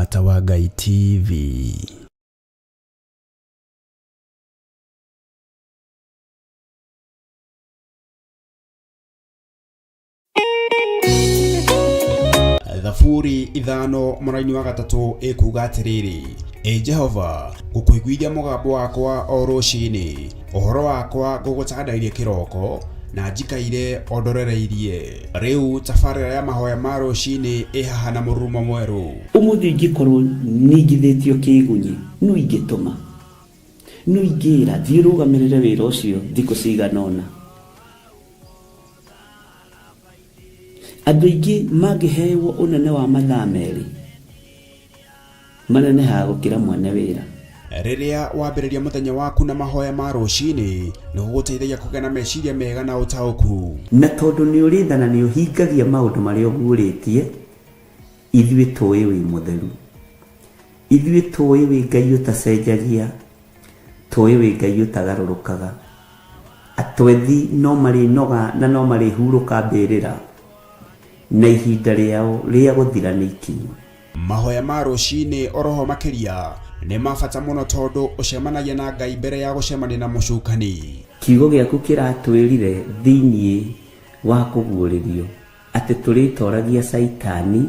Mũrata wa Ngai TV. Thaburi ithano mũraini wa gatatũ ĩkuuga atĩrĩrĩ, Ĩ Jehova, ngũkũiguithia mũgambo wakwa o rũcinĩ, ũhoro wakwa ngũgũtandairie kĩroko, na njikaire o ndorereirie. Rĩu tabarĩra ya mahoya ma rũcinĩ ĩ haha na mũrurumo mwerũ. Ũmũthĩ ingĩkorwo ningithĩtio kĩĩgunyĩ, nũ ingĩtũma? Nũ ingĩra, thiĩ ũrũgamĩrĩre wĩra ũcio thikũ cigana ũna? Andũ aingĩ mangĩhewo ũnene wa mathaa merĩ, manenehaga gũkĩra mwene wĩra. Rĩrĩa wambĩrĩria mũthenya waku na mahoya ma rũcinĩ, nĩ gũgũteithagia kũgĩa na meciria mega na ũtaũku. Na tondũ nĩ ũrĩ tha na nĩ ũhingagia maũndũ marĩa ũguũrĩtie, ithuĩ tũĩ wĩ mũtheru. Ithuĩ tũĩ wĩ Ngai ũtacenjagia, tũĩ wĩ Ngai ũtagarũrũkaga. Atwethi no marĩnoga na no marĩhurũka mbĩrĩra, na ihinda rĩao rĩa gũthira nĩ ikinyu. Mahoya ma rũcinĩ oroho makĩria nĩ ma bata mũno tondũ ũcemanagia na Ngai mbere ya gũcemania na mũcukani. Kiugo gĩaku kĩratwĩrire thĩinĩ wa kũguũrĩrio atĩ tũrĩtoragia Caitani,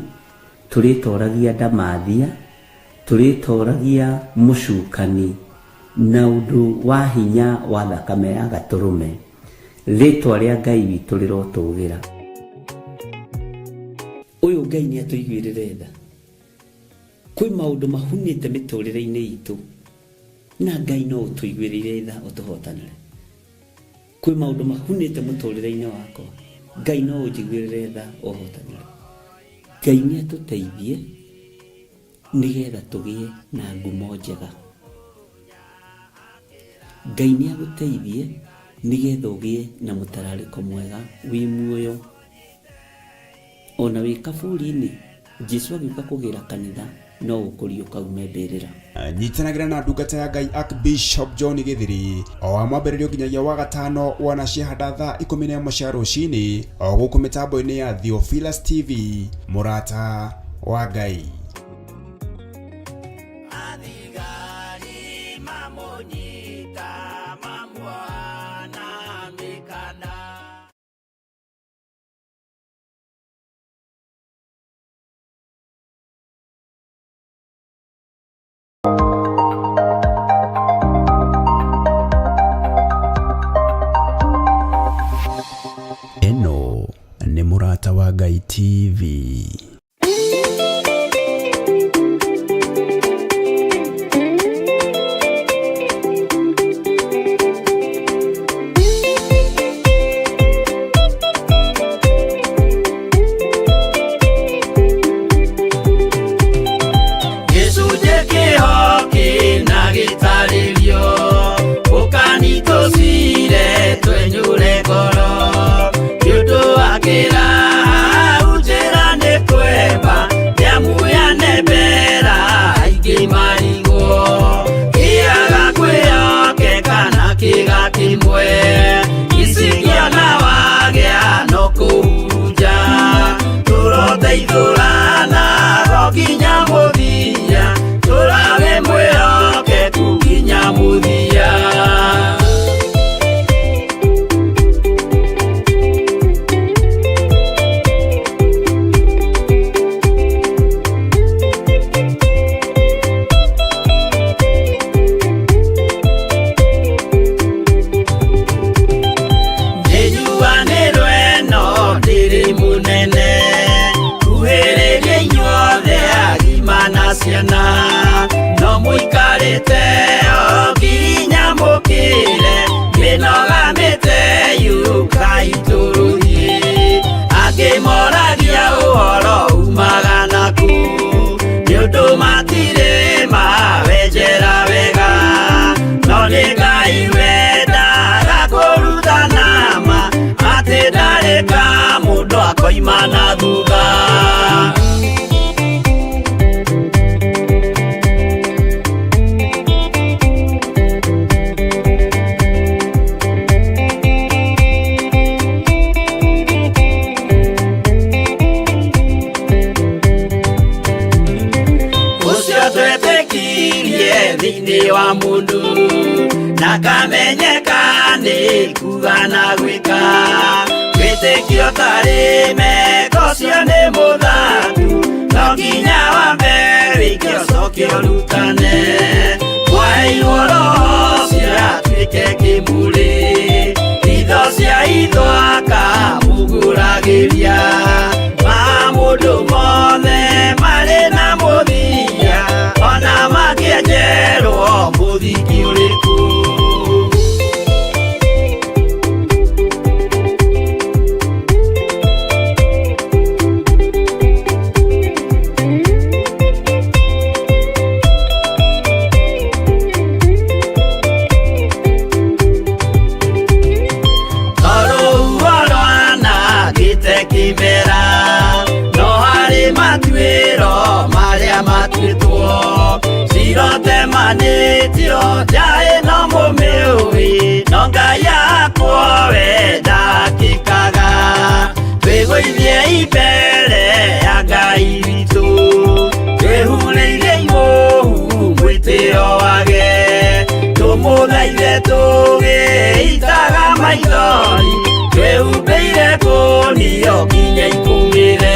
tũrĩtoragia ndamathia, tũrĩtoragia mũcukani na ũndũ wa hinya wa thakame ya gatũrũme. Rĩtwa rĩa Ngai witũ rĩrotũgĩra. Ũyũ Ngai nĩ atũiguĩrĩre tha. Kwĩ maũndũ mahunĩte mĩtũrĩre-inĩ itũ na Ngai no ũtũiguĩrĩire tha ũtũhotanĩre. Kwĩ maũndũ mahunĩte mũtũrĩre-inĩ wakwa, Ngai no ũnjiguĩrĩre tha ũhotanĩre. Ngai nĩ atũteithie nĩgetha tũgĩe na ngumo njega. Ngai nĩ agũteithie nĩgetha ũgĩe na mũtararĩko mwega wĩ muoyo. Ona wĩ kaburi-inĩ, Jesu agĩũka kũgĩra kanitha no ũkũriũka ume mbĩrĩra. Nyitanagĩra na ndungata ya Ngai Archbishop John Gĩthiri o wa mwambĩrĩrio nginyagia wa gatano wona ciahanda thaa 11 cia rũcinĩ o gũkũ mĩtambo-inĩ ya Theophilus TV, mũrata wa Ngai. Athigari mamũnyita mamuoha na mĩkanda. Ĩno nĩ Mũrata wa Ngai TV. Gĩcunjĩ kĩho kĩna gĩtarĩrio, ũkani tũcire twenyũre ngoro, nĩ ũndũ wa kĩraha njĩra nĩ kwemba, nĩamuyane mbera aingĩ marigwo, kĩaga kwĩhokeka na kĩga kĩmwe, icikia na wagĩa no kũhurunja, tũroteithũrana go nginya mũthia, tũrawe mwĩhokeku nginya mũthia. Nĩnjuanĩrwo ĩno ndĩrĩ mũnene, kuhĩrĩria inyuothe agima na ciana, no mũikarĩte o nginya mũkĩre, mĩnoga mĩte yũkai tũrũthiĩ. Angĩ moragia ũhoro umaga nakũ, nĩ ũndũ matirĩ mawenjera wega, no nĩ Ngai wendaga kũrutana ma, atĩ ndarĩ ka mũndũ akoima na thutha. Thĩinĩ wa mũndũ na kamenyeka nĩ kuga na gwĩka. Wĩtĩkio tarĩ meko ũcio nĩ mũthatu, no nginya wambe wĩke ũcoke ũrutane. Mwaheirwo roho ũcio atuĩke kĩmũrĩ, itho cia itho akamũgũragĩria. Ma mũndũ mothe marĩ na mũthia, ona mangĩenjerwo mũthingi ũrĩkũ. Tondũ rwanangĩte kĩmera, no harĩ matuĩro marĩa matuĩtwo. Cirotemanĩtio nja ĩno mũmĩũĩ, no Ngai akwo we ndakĩkaga. Twĩgũithiei mbere ya Ngai witũ, twĩhurĩire imũhu mwĩtĩo wage. Tũmũthaithe tũgĩitaga maithori, twĩhumbĩire kũnio nginya ikũmĩre.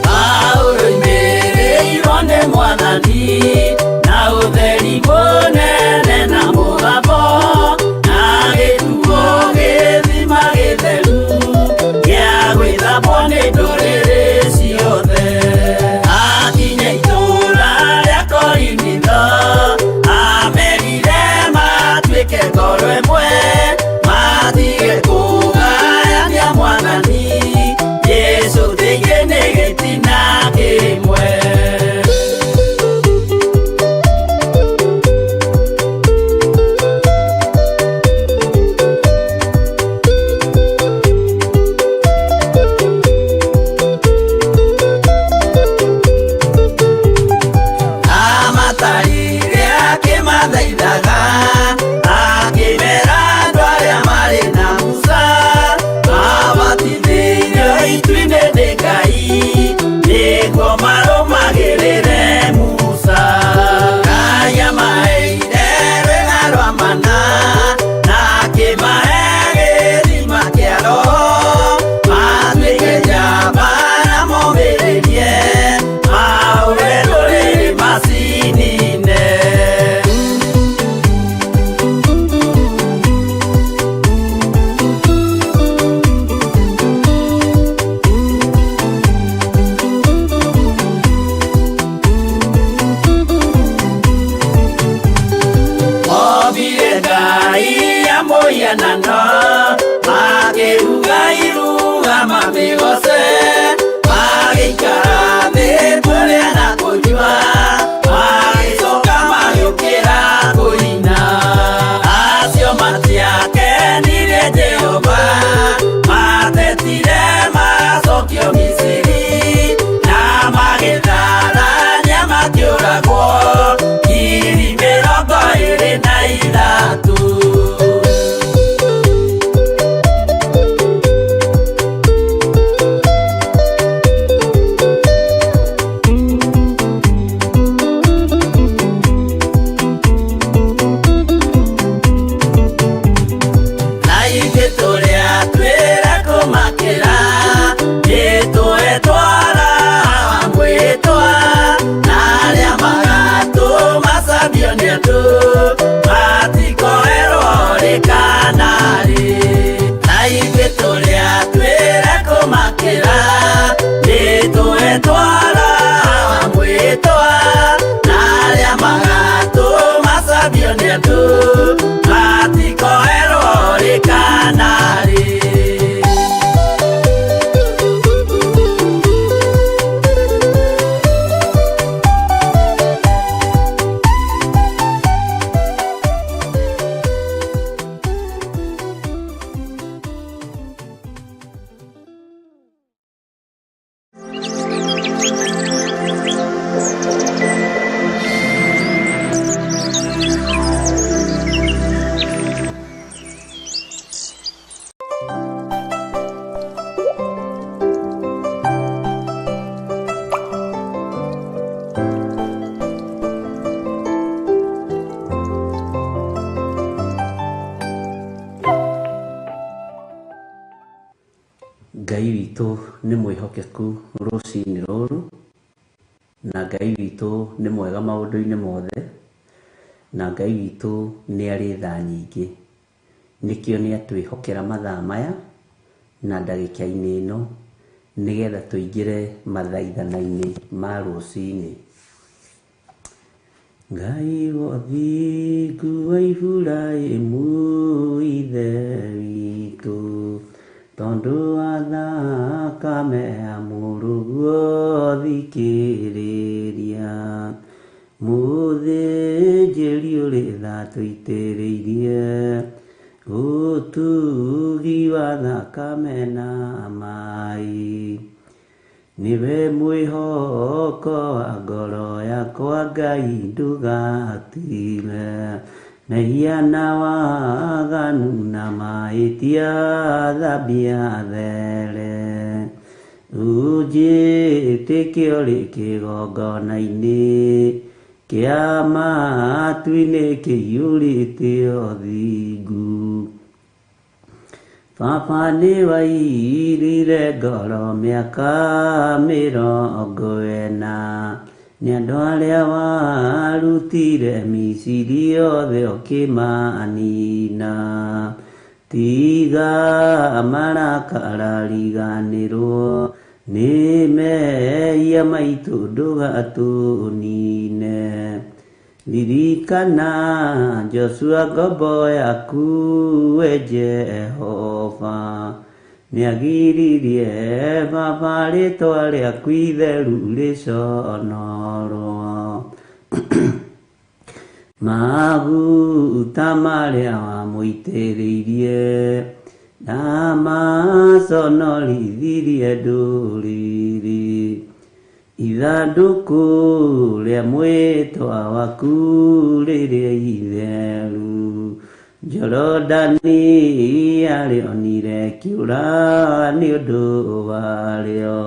Paulo oimĩrĩirwo nĩ Mwathani na ũtheri mũnene na mũgambo, na gĩtuo gĩthima gĩtheru gĩa gwĩthambwo nĩ ndũrĩrĩ ciothe. Akinya itũũra rĩa Korinitho, amerire matuĩke ngoro ĩmwe, matige kũgayania Mwathani Jesũ thĩinĩ nĩ gĩtina kĩmwe. Amatarire akĩmathaithaga, akĩmera andũ arĩa marĩ na Musa, mabatithĩirio itu-inĩ nĩ Ngai, nĩguo marũmagĩrĩre Musa. Ngai amaheire rwĩga rwa mana, na akĩmahe gĩthima kĩa Roho, matuĩke njamba na momĩrĩrie, mahũre ndũrĩrĩ macinine. Ombire Ngai ya mũhianano, makĩruga iruga mamĩgoce, magĩikara thĩ kũrĩa na kũnyua, magĩcoka magĩũkĩra kũina. Acio matiakenirie Jehova, matetire macokio Misiri, na magĩtharania makĩũragwo 23,000. Witũ nĩ mwĩhokeku rũcinĩ rũrũ, na Ngai witũ nĩ mwega maũndũ-inĩ mothe, na Ngai witũ nĩ arĩ tha nyingĩ. Nĩkĩo nĩ atwĩhokera mathaa maya na ndagĩka-inĩ ĩno, nĩgetha tũingĩre mathaithana-inĩ ma rũcinĩ. Ngai wa ũthingu wa Iburahĩmu ithe witũ, tondũ wa thakame ya mũrũguo thikĩrĩria, mũthĩnjĩri ũrĩ tha tũitĩrĩirie, ũtugi wa thakame na maĩ. Nĩwe mwĩhoko wa ngoro yakwa Ngai ndũgatire, mehia na waganu na mahĩtia thambia there. Ũnjĩtĩke ũrĩ kĩgongona-inĩ kĩa matu-inĩ kĩiyũrĩte ũthingu. Baba nĩ wairire ngoro mĩaka 40, nĩ andũ arĩa warutire Misiri othe ũkĩmanina. Tiga marakara riganĩrwo nĩ mehia maitũ ndũgatũnine. Ririkana Joshua ngombo yaku we Jehova, nĩagiririe baba rĩtwa rĩaku itheru rĩconorwo. Maguta marĩa wamũitĩrĩirie ndamaconorithirie ndũrĩrĩ. Ithandũkũ rĩa mwĩtwa waku rĩrĩa itheru, Jorodani arĩonire kĩũra nĩ ũndũ warĩo,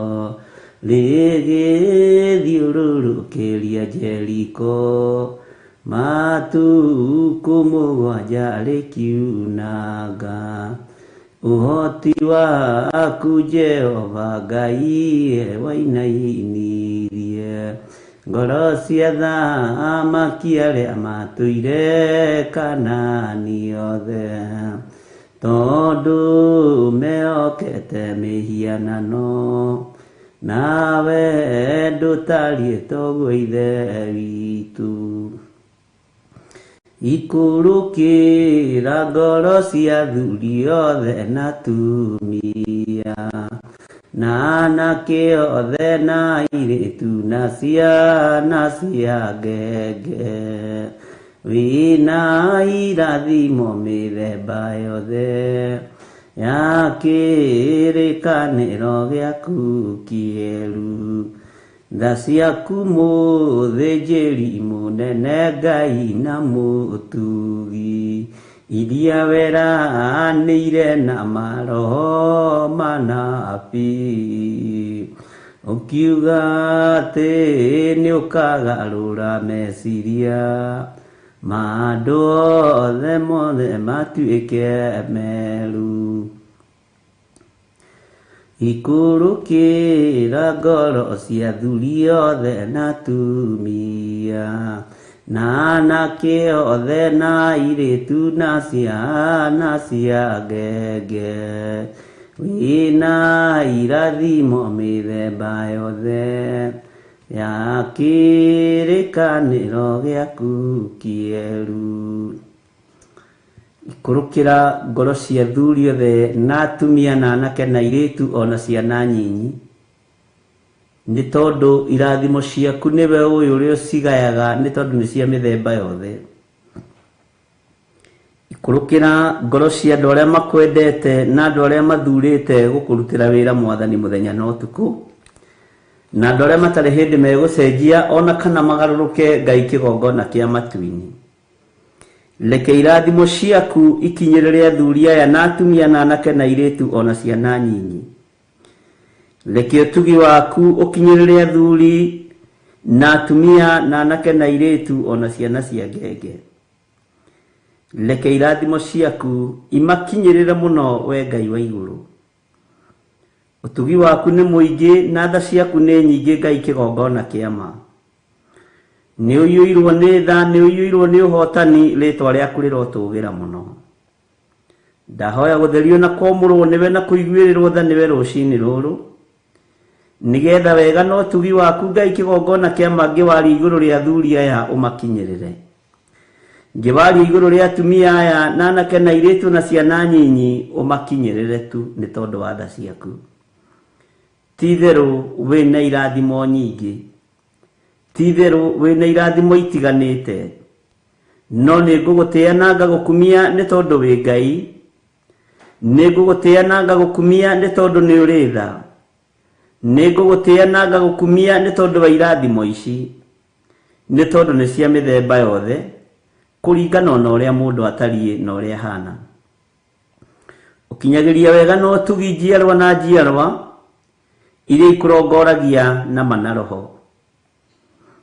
rĩgĩthiũrũrũkĩria Jeriko, matukũ 7 rĩkiunanga. Ũhoti waku Jehova Ngai wainainirie ngoro cia thamaki arĩa matũire Kanaani othe, tondũ mehokete mĩhianano, nawe ndũtariĩ toguo Ithe witũ. Ikũrũkĩra ngoro cia athuri othe na atumia, na anake othe na airĩtu na ciana cia ngenge, wĩna irathimo mĩthemba yothe ya kĩrĩkanĩro gĩaku kĩerũ. Tha ciaku mũthĩnjĩri mũnene Ngai na mũtugi, iria weranĩire na maroho manabii, ũkiuga atĩ nĩũkagarũra meciria ma andũ othe mothe matuĩke meru. Ikũrũkĩra ngoro cia athuri othe na atumia, na anake othe na airĩtu na ciana cia ngenge, wĩna irathimo mĩthemba yothe ya kĩrĩkanĩro gĩaku kĩerũ. Ikũrũkĩra ngoro cia athuri othe na atumia na anake na airĩtu ona ciana nyinyi, nĩ tondũ irathimo ciaku nĩwe ũyũ ũrĩa ũcigayaga, nĩ tondũ nĩ cia mĩthemba yothe. Ikũrũkĩra ngoro cia andũ arĩa makwendete na andũ arĩa mathurĩte gũkũrutĩra wĩra Mwathani mũthenya na ũtukũ, na andũ arĩa matarĩ hĩndĩ megũcenjia ona kana magarũrũke Ngai kĩgongona kĩa matu-inĩ. Reke irathimo ciaku ikinyĩrĩre athuri aya na atumia na anake na airĩtu ona ciana nyinyi. Reke ũtugi waku ũkinyĩrĩre athuri na atumia na anake na airĩtu ona ciana cia ngenge. Reke irathimo ciaku imakinyĩrĩre mũno we Ngai wa igũrũ. Ũtugi waku nĩ mũingĩ na tha ciaku nĩ nyingĩ Ngai kĩgongona kĩa ma. Nĩ ũiyũirwo nĩ tha, nĩ ũiyũirwo nĩ ũhotani, rĩtwa rĩaku rĩrotũgĩra mũno. Ndahoya gũtherio na kwamũrwo nĩwe na kũiguĩrĩrwo tha nĩwe rũcinĩ rũrũ, nĩgetha wega na ũtugi waku Ngai kĩgongona kĩa ma ngĩwaria igũrũ rĩa athuri aya ũmakinyĩrĩre. Ngĩwaria igũrũ rĩa atumia aya na anake na airĩtu na ciana nyinyi ũmakinyĩrĩre tu nĩ tondũ wa tha ciaku. Ti-itherũ wĩna irathimo nyingĩ, ti-itherũ wĩna irathimo itiganĩte, no nĩ ngũgũtĩĩa na ngagũkumia nĩ tondũ wĩ Ngai, nĩ ngũgũtĩĩa na ngagũkumia nĩ tondũ nĩ ũrĩ tha, nĩ ngũgũtĩĩa na ngagũkumia nĩ tondũ wa irathimo ici, nĩ tondũ nĩ cia mĩthemba yothe, kũringana na ũrĩa mũndũ atariĩ na ũrĩa ahana. Ũkinyagĩria wega na ũtugi njiarwa na njiarwa iria ikũrongoragia na ma na roho.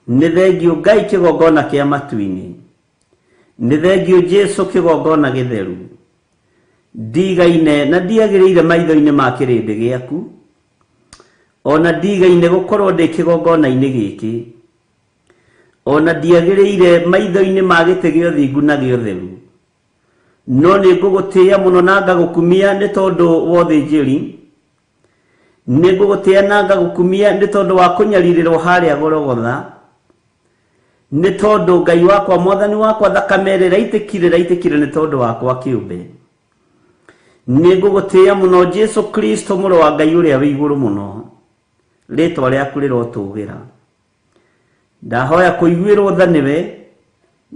Nĩ thengiũ Ngai kĩgongona kĩa matu-inĩ, nĩ thengiũ Jesu kĩgongona gĩtheru. Ndigaine na ndiagĩrĩire maitho-inĩ ma kĩrĩndĩ gĩaku, ona ndigaine gũkorwo ndĩ kĩgongona-inĩ gĩkĩ, ona ndiagĩrĩire maitho-inĩ ma gĩtĩ gĩa ũthingu na gĩa ũtheru. No nĩ ngũgũtĩĩa mũno na ngagũkumia nĩ tondũ wa ũthĩnjĩri, nĩ ngũgũtĩĩa na ngagũkumia nĩ tondũ wa kũnyarirĩrwo harĩa Gologotha, nĩ tondũ Ngai wakwa mwathani wakwa thakame ĩrĩa ĩraitĩkire ĩraitĩkire nĩ tondũ wakwa kĩũmbe. Nĩ ngũgũtĩĩa mũno Jesu Kristo mũrũ wa Ngai ũrĩa wĩ igũrũ mũno, rĩtwa rĩaku rĩrotũgĩra. Ndahoya kũiguĩrwo tha nĩwe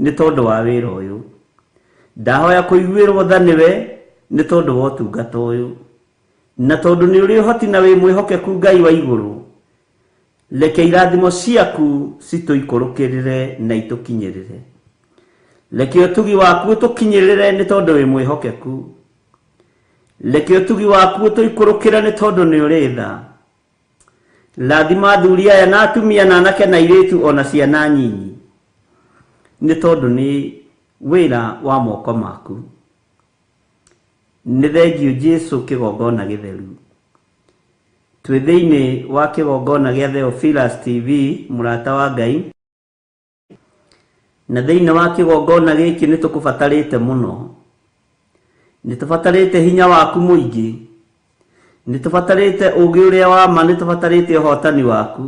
nĩ tondũ wa wĩra ũyũ, ndahoya kũiguĩrwo tha nĩwe nĩ tondũ wa ũtungata ũyũ, na tondũ nĩ ũrĩ ũhoti na wĩ mwĩhokeku Ngai wa igũrũ, reke irathimo ciaku citũikũrũkĩrĩre na itũkinyĩrĩre. Reke ũtugi waku ũtũkinyĩrĩre nĩ tondũ wĩ mwĩhokeku. Reke ũtugi waku ũtũikũrũkĩre nĩ tondũ nĩ ũrĩ tha. Rathima athuri aya na atumia na anake na airĩtu ona ciana nyinyi, nĩ tondũ nĩ wĩra wa moko maku. Nĩ thengiũ Jesu kĩgongona gĩtheru. Twĩ thĩinĩ wa kĩgongona gĩa Theophilus TV, mũrata wa Ngai, na thĩinĩ wa kĩgongona gĩkĩ nĩ tũkũbatarĩte mũno. Nĩ tũbatarĩte hinya waku mũingĩ, nĩ tũbatarĩte ũũgĩ ũrĩa wa ma, nĩ tũbatarĩte ũhotani waku,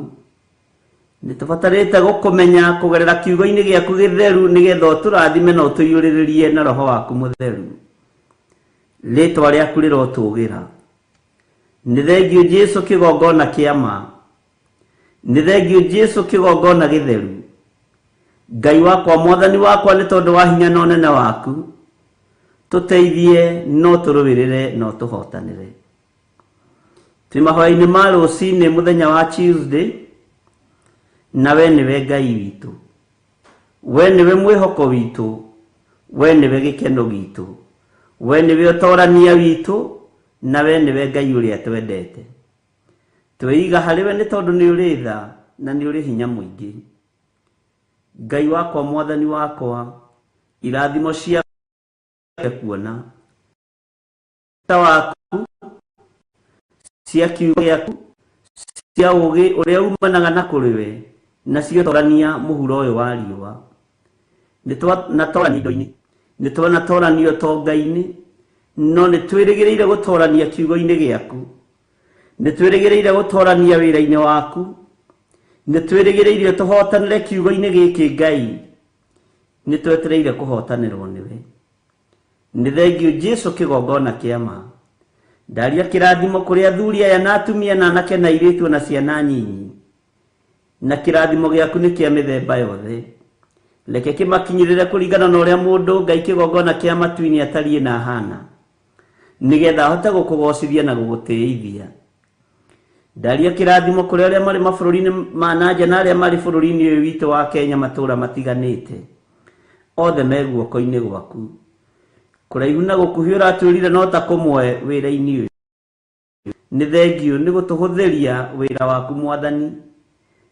nĩ tũbatarĩte gũkũmenya kũgerera kiugo-inĩ gĩaku gĩtheru, nĩgetha ũtũrathime na ũtũiyũrĩrĩrie na roho waku mũtheru. Rĩtwa rĩaku rĩrotũgĩra. Nĩ thengiũ Jesu kĩgongona kĩa ma, nĩ thengiũ Jesu kĩgongona gĩtheru. Ngai wakwa mwathani wakwa, nĩ tondũ wa hinya na ũnene waku, tũteithie no tũrũĩrĩre na ũtũhotanĩre. Twĩ mahoya-inĩ ma rũcinĩ mũthenya wa Tuesday, na we nĩwe Ngai witũ, we nĩwe mwĩhoko witũ, we nĩwe gĩkeno gitũ, we nĩwe ũtorania witũ, na we nĩwe Ngai ũrĩa twendete. Twĩiga harĩ we nĩ tondũ nĩ ũrĩ tha na nĩ ũrĩ hinya mũingĩ. Ngai wakwa mwathani wakwa, irathimo cia kuona ta waku, cia kiugo gĩaku, cia ũũgĩ ũrĩa umanaga na kũrĩ we, nacio torania mũhuro ũyũ wa riũa. Nĩ twanatorania indo-inĩ, nĩ twanatorania ũtonga-inĩ, no nĩ twĩrĩgĩrĩire gũtorania kiugo-inĩ gĩaku, nĩ twĩrĩgĩrĩire gũtorania wĩra-inĩ waku, nĩ twĩrĩgĩrĩire tũhotanĩre kiugo-inĩ gĩkĩ Ngai, nĩ twetereire kũhotanĩrwo nĩwe. Nĩ thengiũ Jesu kĩgongona kĩa ma. Ndaria kĩrathimo kũrĩ athuri aya na atumia na anake na airĩtu na ciana nyinyi, na kĩrathimo gĩaku nĩ kĩa mĩthemba yothe. Reke kĩmakinyĩrĩre kũringana na ũrĩa mũndũ Ngai kĩgongona kĩa matu-inĩ atariĩ na ahana, nĩgetha ahote gũkũgocithia na gũgũtĩithia. Ndaria kĩrathimo kũrĩ arĩa marĩ mabũrũri-inĩ ma na nja na arĩa marĩ bũrũri-inĩ ũyũ witũ wa Kenya matũũra matiganĩte, othe me guoko-inĩ gwaku. Kũraihu na gũkuhĩ ũratwĩrire no ta kũmwe wĩra-inĩ ũyũ. Nĩ thengiũ nĩ gũtũhũthĩria wĩra waku mwathani,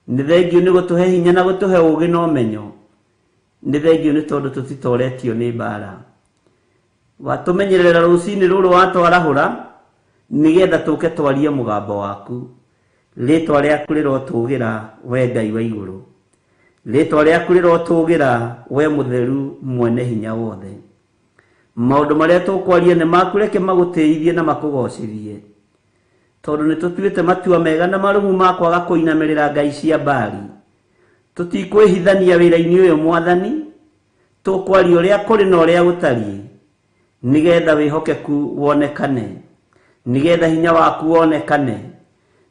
nĩ thengiũ nĩ gũtũhe hinya na gũtũhe ũũgĩ na ũmenyo, nĩ thengiũ nĩ tondũ tũtitoretio nĩ mbara. Watũmenyerera rũcinĩ rũrũ watwarahũra, Nĩgetha tũke twarie mũgambo waku. Rĩtwa rĩaku rĩrotũgĩra we Ngai wa igũrũ. Rĩtwa rĩaku rĩrotũgĩra we mũtheru mwene hinya wothe. Maũndũ marĩa tũkwaria nĩ maku, reke magũtĩithie na makũgocithie. Tondũ nĩ tũtuĩte matua mega na marũmu ma kwaga kũinamĩrĩra ngai cia Baali. Tũtikwĩhithania wĩra-inĩ ũyũ Mwathani, tũkwaria ũrĩa kũrĩ na ũrĩa gũtariĩ, nĩgetha wĩhokeku wonekane, nĩgetha hinya waku wonekane,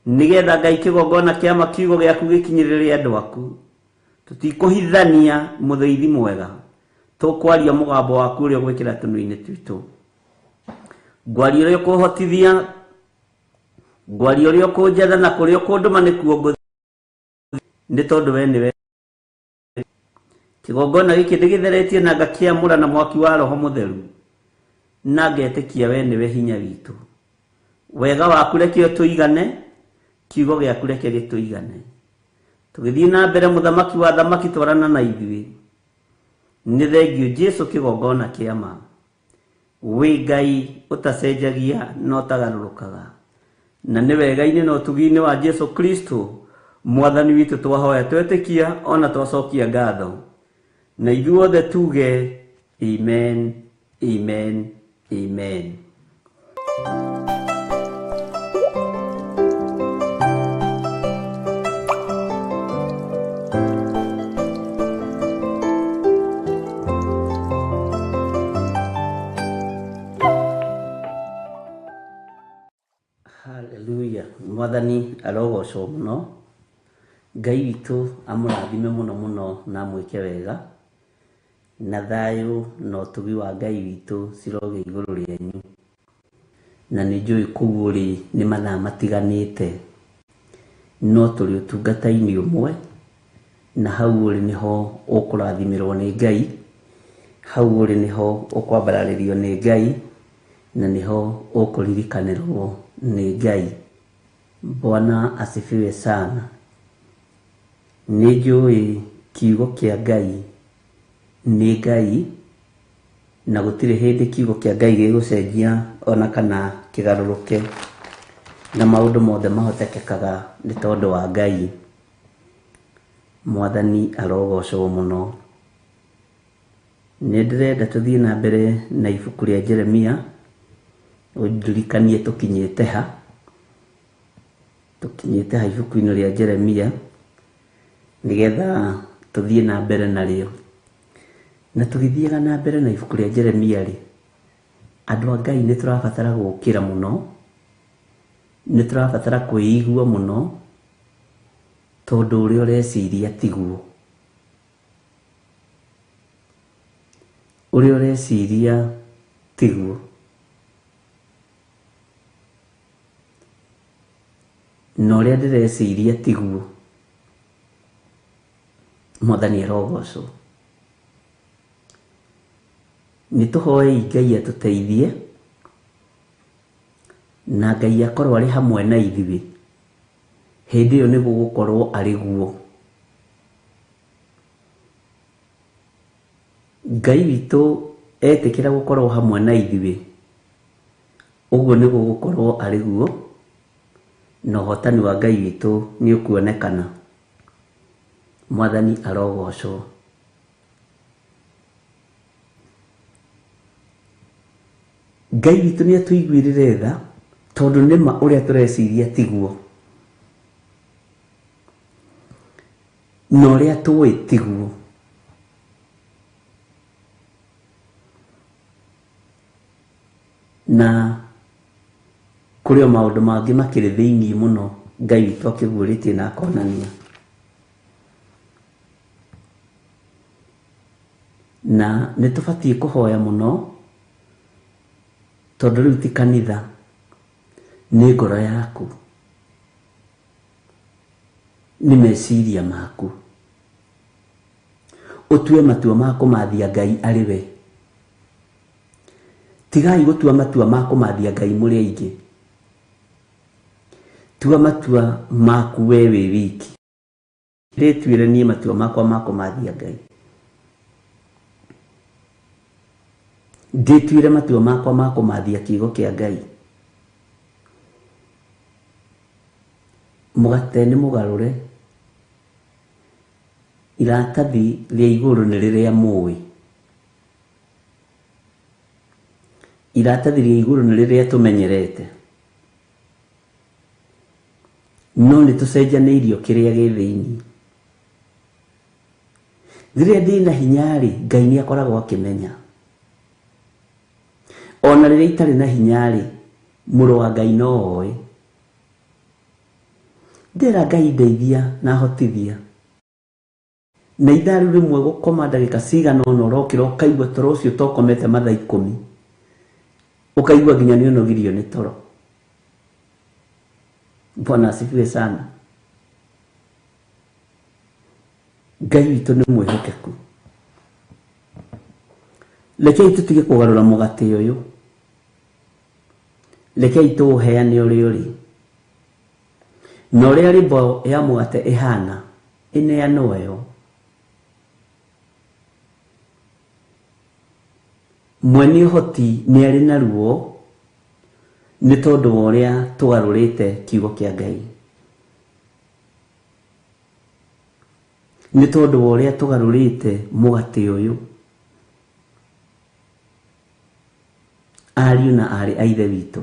nĩgetha Ngai kĩgongona kĩa ma kiugo gĩaku gĩkinyĩrĩre andũ aku. Tũtikũhithania mũthĩithi mwega, tũkwaria mũgambo waku ũrĩa ũgwĩkĩra tũnua-inĩ twitũ. Ngwaria ũrĩa ũkũhotithia, ngwaria ũrĩa ũkũnjatha na kũrĩa ũkũndũma nĩkuo ngũthiĩ, nĩ tondũ we nĩwe. Kĩgongona gĩkĩ ndĩgĩtheretie na ngakĩamũra na mwaki wa Roho Mũtheru, na ngetĩkia we nĩwe hinya witũ. Wega waku reke ũtũigane, kiugo gĩaku reke gĩtũigane. Tũgĩthiĩ na mbere mũthamaki wa thamaki twarana na ithuĩ. Nĩ thengio Jesu kĩgongona kĩa ma. Wĩ Ngai ũtacenjagia na ũtagarũrũkaga. Na nĩ wega-inĩ na ũtugi-inĩ wa Jesu Kristo Mwathani witũ twahoya twetĩkia ona twacokia ngatho. Na ithuothe tuge amen, amen, amen. Haleluya. Mwathani arogocwo mũno. Ngai witũ amũrathime mũno mũno na amwĩke wega. Na thayũ na ũtugi wa Ngai witũ cirogĩa igũrũ rĩanyu. Na nĩ njũĩ kũu ũrĩ nĩ mathaa matiganĩte, no tũrĩ ũtungata-inĩ ũmwe, na hau ũrĩ nĩho ũkũrathimĩrwo nĩ Ngai, hau ũrĩ nĩho ũkwambararĩrio nĩ Ngai, na nĩho ũkũririkanĩrwo nĩ Ngai. Bwana asifiwe sana. Nĩ njũĩ kiugo kĩa Ngai nĩ Ngai, na gũtirĩ hĩndĩ kiugo kĩa Ngai gĩgũcenjia ona kana kĩgarũrũke, na maũndũ mothe mahotekekaga nĩ tondũ wa Ngai. Mwathani arogocwo mũno. Nĩ ndĩrenda tũthiĩ na mbere na ibuku rĩa Jeremia, ũndirikanie tũkinyĩte ha. Tũkinyĩte ha ibuku-inĩ rĩa Jeremia, nĩgetha tũthiĩ na mbere narĩo. Na tũgĩthiaga na mbere na ibuku rĩa Jeremia rĩ, andũ a Ngai nĩ tũrabatara gũkĩra mũno, nĩ tũrabatara kwĩigua mũno, tondũ ũrĩa ũreciria tiguo. Ũrĩa ũreciria tiguo. Na ũrĩa ndĩreciria tiguo. Mwathani arogocwo. Nĩ tũhoei Ngai atũteithie, na Ngai akorwo arĩ hamwe na ithuĩ, hĩndĩ ĩyo nĩ gũgũkorwo arĩ guo. Ngai witũ etĩkĩra gũkorwo hamwe na ithuĩ, ũguo nĩ gũgũkorwo arĩ guo, na ũhotani wa Ngai witũ nĩ ũkuonekana. Mwathani arogocwo. Ngai witũ nĩ atũiguĩrĩre tha, tondũ nĩma ũrĩa tũreciria tiguo, na ũrĩa tũĩ tiguo. Na kũrĩ o maũndũ mangĩ makĩrĩ thĩinĩ mũno Ngai witũ akĩguũrĩtie na akonania. Na nĩ tũbatiĩ kũhoya mũno, tondũ rĩu ti kanitha, nĩ ngoro yaku, nĩ meciria maku. Ũtue matua ma kũmathia Ngai arĩ we. Tigai gũtua matua ma kũmathia Ngai mũrĩ aingĩ. Tua matua maku we wĩ wiki. Ndĩtuĩre niĩ matua makwa ma kũmathia Ngai. Ndĩtuĩre matua makwa ma kũmathia kiugo kĩa Ngai. Mũgate nĩ mũgarũre, iratathi rĩa igũrũ nĩ rĩrĩa mũĩ, iratathi rĩa igũrũ nĩ rĩrĩa tũmenyerete, no nĩ tũcenjanĩirio kĩrĩa gĩ thĩinĩ. Rĩrĩa ndĩna hinya-rĩ, Ngai nĩ akoragwo akĩmenya. Ona rĩrĩa itarĩ na hinya-rĩ, mũrũ wa Ngai no oĩ. Ndera Ngai ndeithia na hotithia. Na ithaa rĩu rĩmwe gũkoma ndagĩka cigana ũna ũrokĩra ũkaigua toro ũcio tokomete mathaa 10. Ũkaigua nginya nĩ ũnogirio nĩ toro. Bwana asifiwe sana. Ngai witũ nĩ mwĩhokeku. Rekei tũtige kũgarũra mũgate ũyũ. Rekei tũũheane ũrĩa ũrĩ. Na ũrĩa rĩmbo ya mũgate ĩhana, ĩneanwo yo. Mwene ũhoti nĩ arĩ na ruo nĩ tondũ wa ũrĩa tũgarũrĩte kiugo kĩa Ngai. Nĩ tondũ wa ũrĩa tũgarũrĩte mũgate ũyũ. Ariũ na aarĩ a Ithe witũ.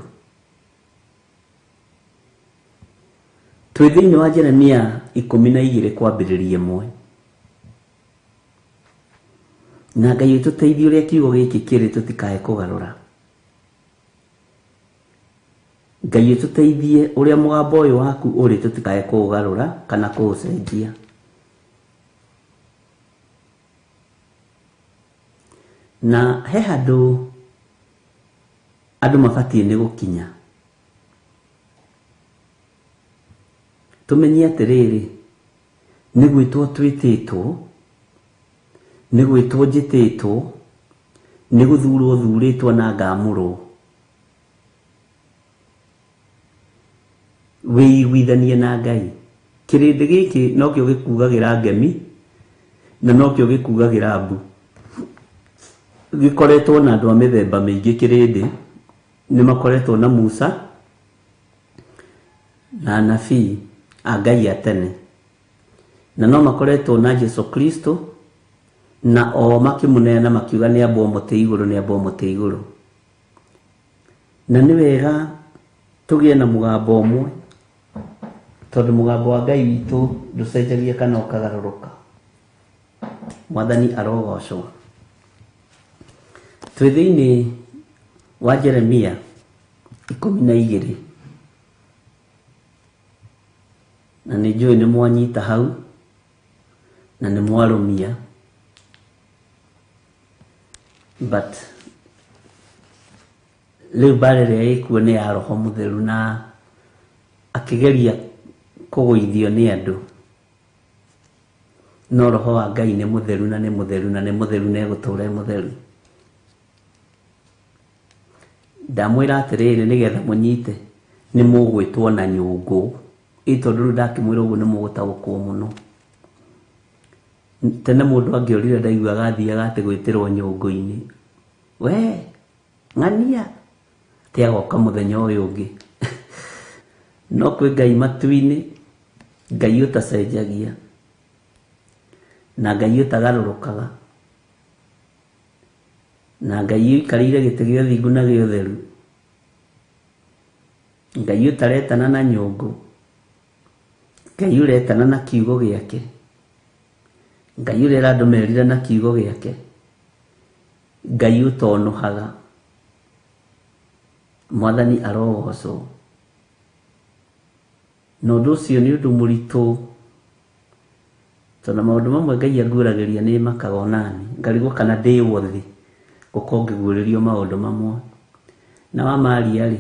Twĩ thĩinĩ wa Jeremia 12 kwambĩrĩria 1. Na Ngai ũtũteithie ũrĩa kiugo gĩkĩ kĩrĩ tũtikae kũgarũra. Ngai ũtũteithie ũrĩa mũgambo ũyũ waku ũrĩ tũtikae kũũgarũra kana kũũcenjia. Na he handũ andũ mabatiĩ nĩ gũkinya. Tũmenye atĩrĩrĩ, nĩ gwĩtwo twĩtĩtwo, nĩ gwĩtwo njĩtĩtwo, nĩ gũthurwo thurĩtwo na ngamũrwo. Wĩiguithanie na Ngai. Kĩrĩndĩ gĩkĩ nokĩo gĩkugagĩra ngemi na nokĩo gĩkugagĩra mbu. Gĩkoretwo na andũ a mĩthemba mĩingĩ kĩrĩndĩ, nĩ makoretwo na Musa na anabii a Ngai a tene, na no makoretwo na Jesu Kristo, na o makĩmũneana makiuga nĩ ambwo mũtĩ igũrũ, nĩ ambwo mũtĩ igũrũ. Na nĩ wega tũgĩe na mũgambo ũmwe, tondũ mũgambo wa Ngai witũ ndũcenjagia kana ũkagarũrũka. Mwathani arogocwo. Twĩ thĩinĩ wa Jeremia 12. Na nĩ njũĩ nĩ mwanyita hau na nĩ mwarũmia, but rĩu mbara ĩrĩa ĩkuo nĩ ya Roho Mũtheru na akĩgeria kũgũithio nĩ andũ, no Roho wa Ngai nĩ mũtheru na nĩ mũtheru na nĩ mũtheru na egũtũra e mũtheru. Ndamwĩra atĩrĩrĩ nĩgetha mũnyite, nĩ mũgwĩtwo na nyũngũ. Ĩ tondũ rĩu ndakĩmwĩra ũguo nĩ mũgũtaũkwo mũno. Tene mũndũ angĩorire ndaiguaga athiaga atĩ gwĩtĩrwo nyũngũ-inĩ. We ng'ania atĩ agoka mũthenya ũyũ ũngĩ. No kwĩ Ngai matu-inĩ, Ngai ũtacenjagia na Ngai ũtagarũrũkaga na Ngai ũikarĩire gĩtĩ gĩa ũthingu na gĩa ũtheru, Ngai ũtaretana na nyũngũ, Ngai ũretana na kiugo gĩake, Ngai ũrera andũ merire na kiugo gĩake, Ngai ũtonũhaga. Mwathani arogocwo. Na ũndũ ũcio nĩ ũndũ mũritũ, tondũ maũndũ mamwe Ngai anguũragĩria nĩ makaga onani, ngarigwo kana ndĩ worthy gũkorwo ngĩguũrĩrio maũndũ mamwe. Na wamaria rĩ,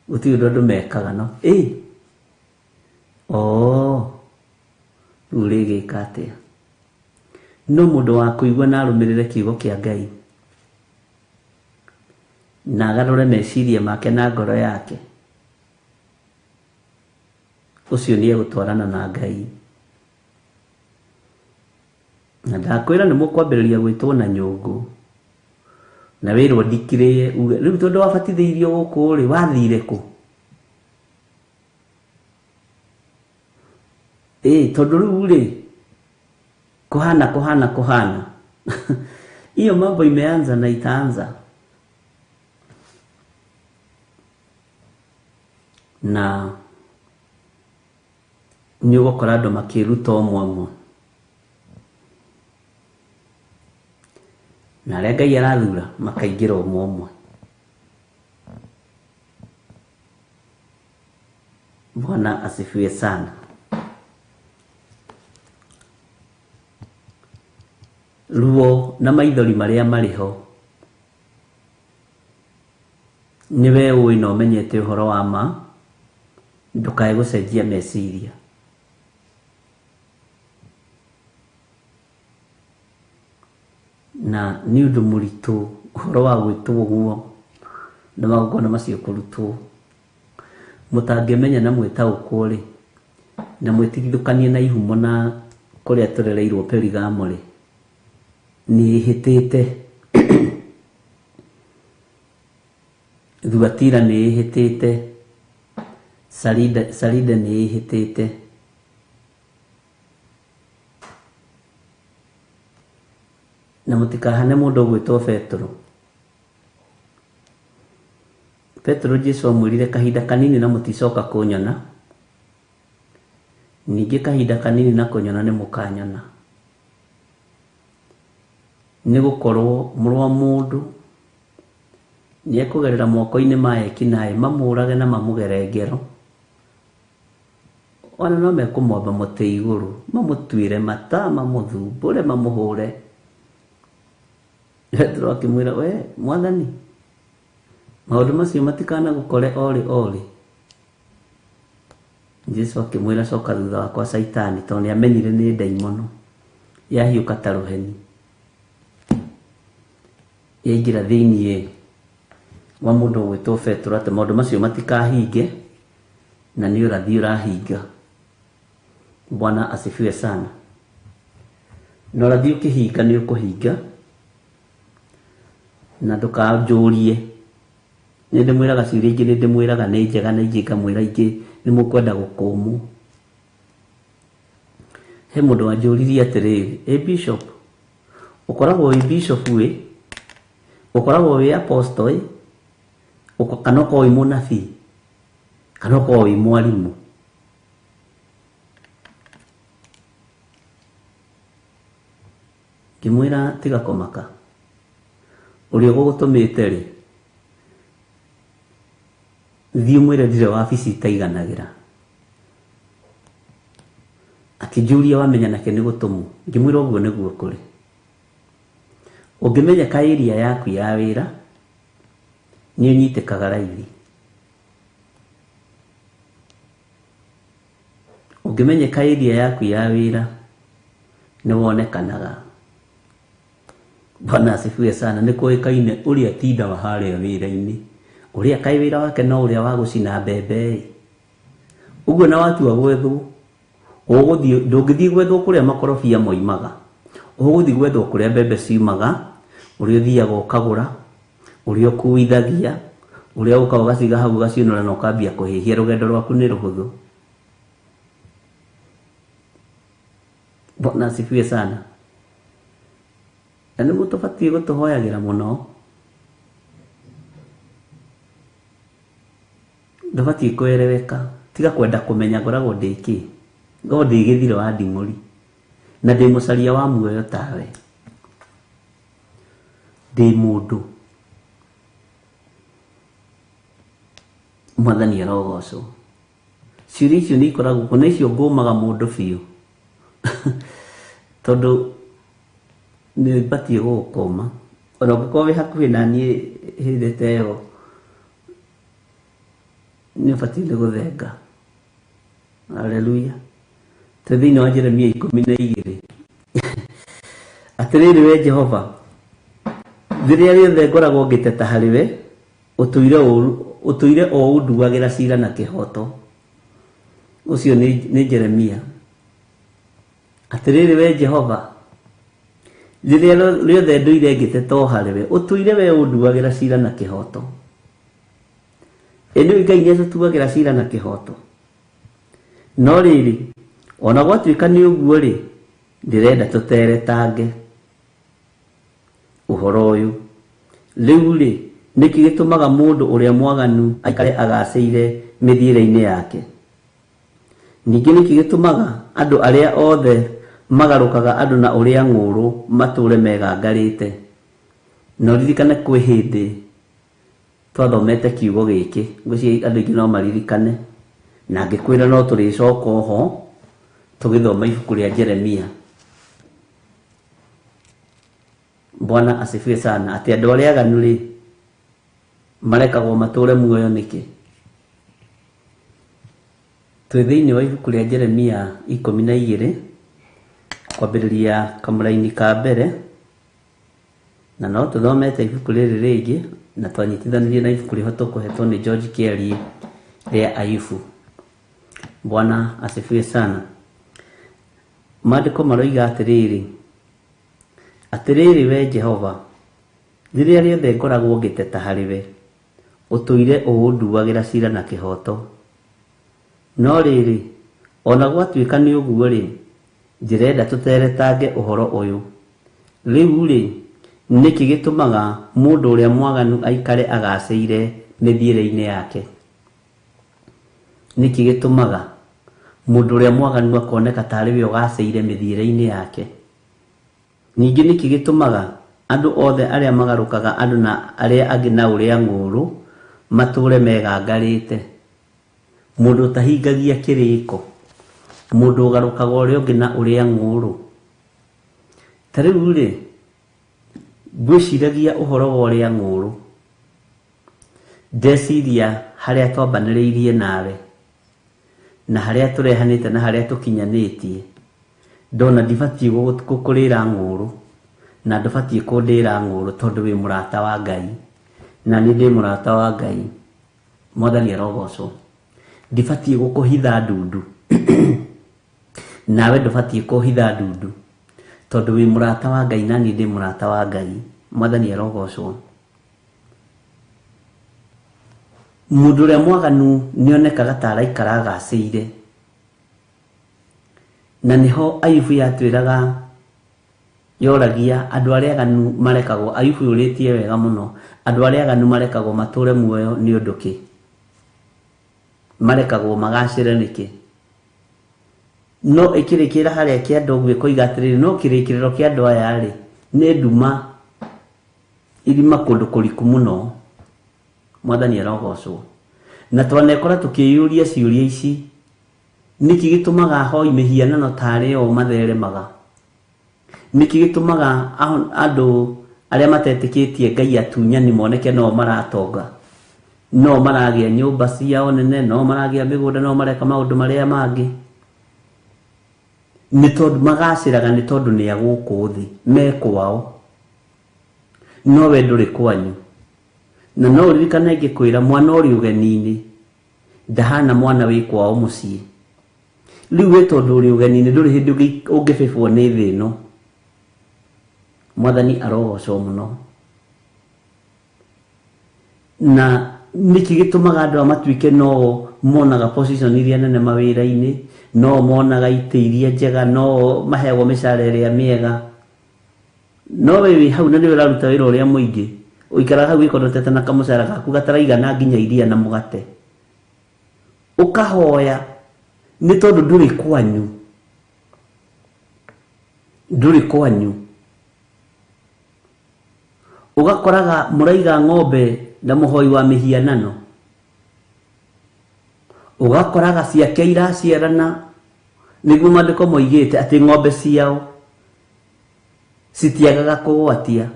gũtirĩ ũndũ andũ mekaga no ĩ oo rĩu ũrĩgĩka atĩa? No mũndũ wa kũigua na arũmĩrĩre kiugo kĩa Ngai na agarũre meciria make na ngoro yake, ũcio nĩ egũtwarana na Ngai. Na ndakwĩra nĩ mũkwambĩrĩria gwĩtwo na nyũngũ na wĩrwo ndikirĩe uge rĩu tondũ wabatithĩirio gũkũ rĩ wathire kũ? Ĩĩ, tondũ rĩu rĩ kuhana kuhana kuhana hiyo mambo imeanza na itaanza. Na nĩ ũgũkora andũ makĩruta ũmwe ũmwe, na arĩa Ngai arathura makaingĩra ũmwe ũmwe. Bwana asifiwe sana. Ruo na maithori marĩa marĩ ho nĩ we ũĩ na ũmenyete ũhoro wa ma, ndũkae gũcenjia meciria. Na nĩ ũndũ mũritũ ũhoro wa gwĩtwo ũguo na magongona macio kũrutwo. Mũtangĩmenya na mwĩtaũkwo rĩ, na mwĩtigithũkanie na ihumo na kũrĩa tũrereirwo Perigamo rĩ, nĩ ĩhĩtĩte. Thuatira nĩ ĩhĩtĩte, Sarida nĩ ĩhĩtĩte. Na mũtikahane mũndũ ũgwĩtwo Petero. Petero Jesu amwĩrire kahinda kanini na mũticoka kũnyona, ningĩ kahinda kanini na kũnyona nĩ mũkanyona. Nĩ gũkorwo mũrũ wa mũndũ nĩ ekũgerera moko-inĩ ma ekinaĩ mamũrage na mamũgere ngero. Ona no mekũmwamba mũtĩ igũrũ, mamũtuĩre mata, mamũthumbũre, mamũhũre. Petero akĩmwĩra, we Mwathani, maũndũ macio matikanagũkore orĩ orĩ. Jesu akĩmwĩra, coka thutha wakwa Caitani, tondũ nĩ amenyire nĩ ndaimono yahiũka ta rũheni yaingĩra thĩiniĩ wa mũndũ ũgwĩtwo Petero atĩ maũndũ macio matikahinge, na nĩ ũrathi ũrahinga. Bwana asifiwe sana. Na ũrathi ũkĩhinga nĩ ũkũhinga, na ndũkanjũrie. Nĩ ndĩmwĩraga ciũria ingĩ, nĩ ndĩmwĩraga nĩ njega, na ingĩ ngamwĩra ingĩ nĩ mũkwenda gũkũmwo. He mũndũ wanjũririe atĩrĩrĩ, ĩ bishop, ũkoragwo wĩ bishop ĩ, ũkoragwo wĩ apostle ĩ, kana ũkoragwo wĩ mũnabii, kana ũkoragwo wĩ mwarimũ? Ngĩmwĩra tiga kũmaka, ũrĩa ũgũgũtũmĩte rĩ, thiĩ ũmwĩre ndirĩ wabici itaiganagĩra. Akĩnjũria wamenya nake nĩ gũtũmwo. Ngĩmwĩra ũguo nĩguo kũrĩ. Ũngĩmenyeka area yaku ya wĩra, nĩ ũnyitĩkaga raithi. Ũngĩmenyeka area yaku ya wĩra, nĩ wonekanaga. Bwana asifiwe sana. Nĩ kũĩkaine ũrĩa tindaga harĩa wĩra-inĩ, ũrĩa kaĩ wĩra wake no ũrĩa wa gũcina mbembe ĩ. Ũguo na watua gwethwo, ũgũthiĩ, ndũngĩthiĩ gwethwo kũrĩa makorobia moimaga, ũgũthiĩ gwethwo kũrĩa mbembe ciumaga, ũrĩa ũthiaga ũkagũra, ũrĩa ũkuithagia, ũrĩa ũkaga ũgaciga hau ũgaciũnũra na ũkambia kũhĩhia. Rũgendo rwaku nĩ rũhũthũ. Bwana asifiwe sana. Na nĩ mũtũbatiĩ gũtũhoyagĩra mũno. Ndũbatiĩ kũereweka. Tiga kwenda kũmenya ngoragwo ndĩ kĩ. Ngoragwo ndĩ gĩthiro wa nding'ũri, na ndĩ mũcaria wa muoyo tawe. Ndĩ mũndũ. Mwathani arogocwo. Ciũria icio nĩ ikoragwo kuo, na icio ngũmaga mũndũ biũ. Tondũ nĩ batiĩ gũgũkũma. Ona ũngĩkorwo wĩ hakuhĩ na niĩ hĩndĩ ta ĩyo, nĩ ũbatiĩ nĩ gũthenga. Haleluya. Twĩ thĩinĩ wa Jeremia 12. Atĩrĩrĩ we Jehova, rĩrĩa rĩothe ngoragwo ngĩteta harĩ we, ũtũire o ũnduagĩra cira na kĩhooto. Ũcio nĩ Jeremia. Atĩrĩrĩ we Jehova, rĩrĩa rĩothe ndũire ngĩteta o harĩ we, ũtũire we ũnduagĩra cira na kĩhooto. Ĩ nĩũĩ Ngai nĩatũtuagĩra cira na kĩhooto. No rĩrĩ, Ona gwatuĩka nĩ ũguo-rĩ, ndĩrenda tũteretange ũhoro ũyũ. Rĩu-rĩ, nĩkĩ gĩtũmaga mũndũ ũrĩa mwaganu aikare agacĩire mĩthiĩre-inĩ yake? Ningĩ nĩkĩ gĩtũmaga andũ arĩa othe magarũkaga andũ na ũrĩa ng'ũũrũ matũũre megangarĩte? Na ũririkane kwĩ hĩndĩ twathomete kiugo gĩkĩ, ngwĩciria andũ aingĩ no maririkane, na ngĩkwĩra no tũrĩcoka oho tũgĩthoma ibuku rĩa Jeremia. Bwana asifiwe sana. Atĩ andũ arĩa aganu rĩ, marekagwo matũũre muoyo nĩkĩ? Twĩ thĩinĩ wa ibuku rĩa Jeremia 12, kwambĩrĩria kamũraini ka mbere, na no tũthomete ibuku rĩrĩ rĩngĩ, na twanyitithanirie na ibuku rĩho tũkũhetwo nĩ George Kĩarie rĩa Ayubu. Bwana asifiwe sana. Maandĩko maroiga atĩrĩrĩ, atĩrĩrĩ we Jehova, rĩrĩa rĩothe ngoragwo ngĩteta harĩ we, ũtũire ũũnduagĩra ciira na kĩhooto. No rĩrĩ, o na gwatuĩka nĩ ũguo-rĩ, ndĩrenda tũteretange ũhoro ũyũ. Rĩu-rĩ, nĩkĩ gĩtũmaga mũndũ ũrĩa mwaganu aikare agacĩire mĩthiĩre-inĩ yake? Nĩkĩ gĩtũmaga mũndũ ũrĩa mwaganu akoneka tarĩ we ũgacĩire mĩthiĩre-inĩ yake? Ningĩ nĩkĩ gĩtũmaga andũ othe arĩa magarũkaga andũ na arĩa angĩ na ũrĩa ng'ũũrũ matũũre megangarĩte? Mũndũ ũtahingagia kĩrĩko, mũndũ ũgarũkaga ũrĩa ũngĩ na ũrĩa ng'ũũrũ. Ta rĩu-rĩ, ngwĩciragia ũhoro wa ũrĩa ng'ũũrũ, ndeciria harĩa twambanĩrĩirie nawe, na harĩa tũrehanĩte na harĩa tũkinyanĩtie, ndona ndibatiĩ gũkũrĩra ng'ũũrũ, na ndũbatiĩ kũndĩra ng'ũũrũ tondũ wĩ mũrata wa Ngai, na niĩ ndĩ mũrata wa Ngai. Mwathani arogocwo. Ndibatiĩ gũkũhitha ndundu, nawe ndũbatiĩ kũhitha ndundu, tondũ wĩ mũrata wa Ngai na niĩ ndĩ mũrata wa Ngai. Mwathani arogocwo. Mũndũ ũrĩa mwaganu nĩonekaga ta araikara agacĩire, na nĩho Ayubu yatwĩraga, yoragia andũ arĩa aganu marekagwo, Ayubu yũrĩtie wega mũno, andũ arĩa aganu marekagwo matũũre muoyo nĩ ũndũ kĩ? Marekagwo magacĩre nĩkĩ? No ĩkĩrĩkĩra harĩa kĩanda ũguo ĩkoiga atĩrĩrĩ, no kĩrĩkĩrĩro kĩa andũ aya rĩ, nĩ nduma, irima kũndũ kũriku mũno. Mwathani arogocwo. Na twanekora tũkĩyũria ciũria ici, nĩkĩ gĩtũmaga ahoi mĩhianano tarĩ o matheremaga? Nĩkĩ gĩtũmaga andũ arĩa matetĩkĩtie Ngai atunyani moneke no maratonga, no maragĩa nyũmba ciao nene, no maragĩa mĩgũnda, no mareka maũndũ marĩa mangĩ? Nĩ tondũ magacĩraga, nĩ tondũ nĩ a gũkũ thĩ, me kwao, no we ndũrĩ kwanyu. Na no ũririkane ngĩkwĩra mwana ũrĩ ũgeni-inĩ ndahana mwana wĩ kwao mũciĩ. Rĩu we tondũ ũrĩ ũgeni-inĩ ndũrĩ hĩndĩ ũngĩbĩbwo nĩ thĩ ĩno. Mwathani arogocwo mũno. Na nĩkĩ gĩtũmaga andũ aya matuĩke no monaga position iria nene mawĩra-inĩ, no monaga itĩ iria njega, no maheagwo mĩcara ĩrĩa mĩega? No we wĩ hau na nĩwe ũraruta wĩra ũrĩa mũingĩ, ũikaraga hau wĩkondotete na kamũcara gaku gataraigana nginya iria na mũgate. Ũkahoya nĩ tondũ ndũrĩ kwanyu, ndũrĩ kwanyu. Ũgakoraga mũraiga ng'ombe na mũhoi wa mĩhianano, ũgakoraga ciake iraciarana, nĩguo maandĩko moigĩte atĩ ng'ombe ciao citiagaga kũgwatia.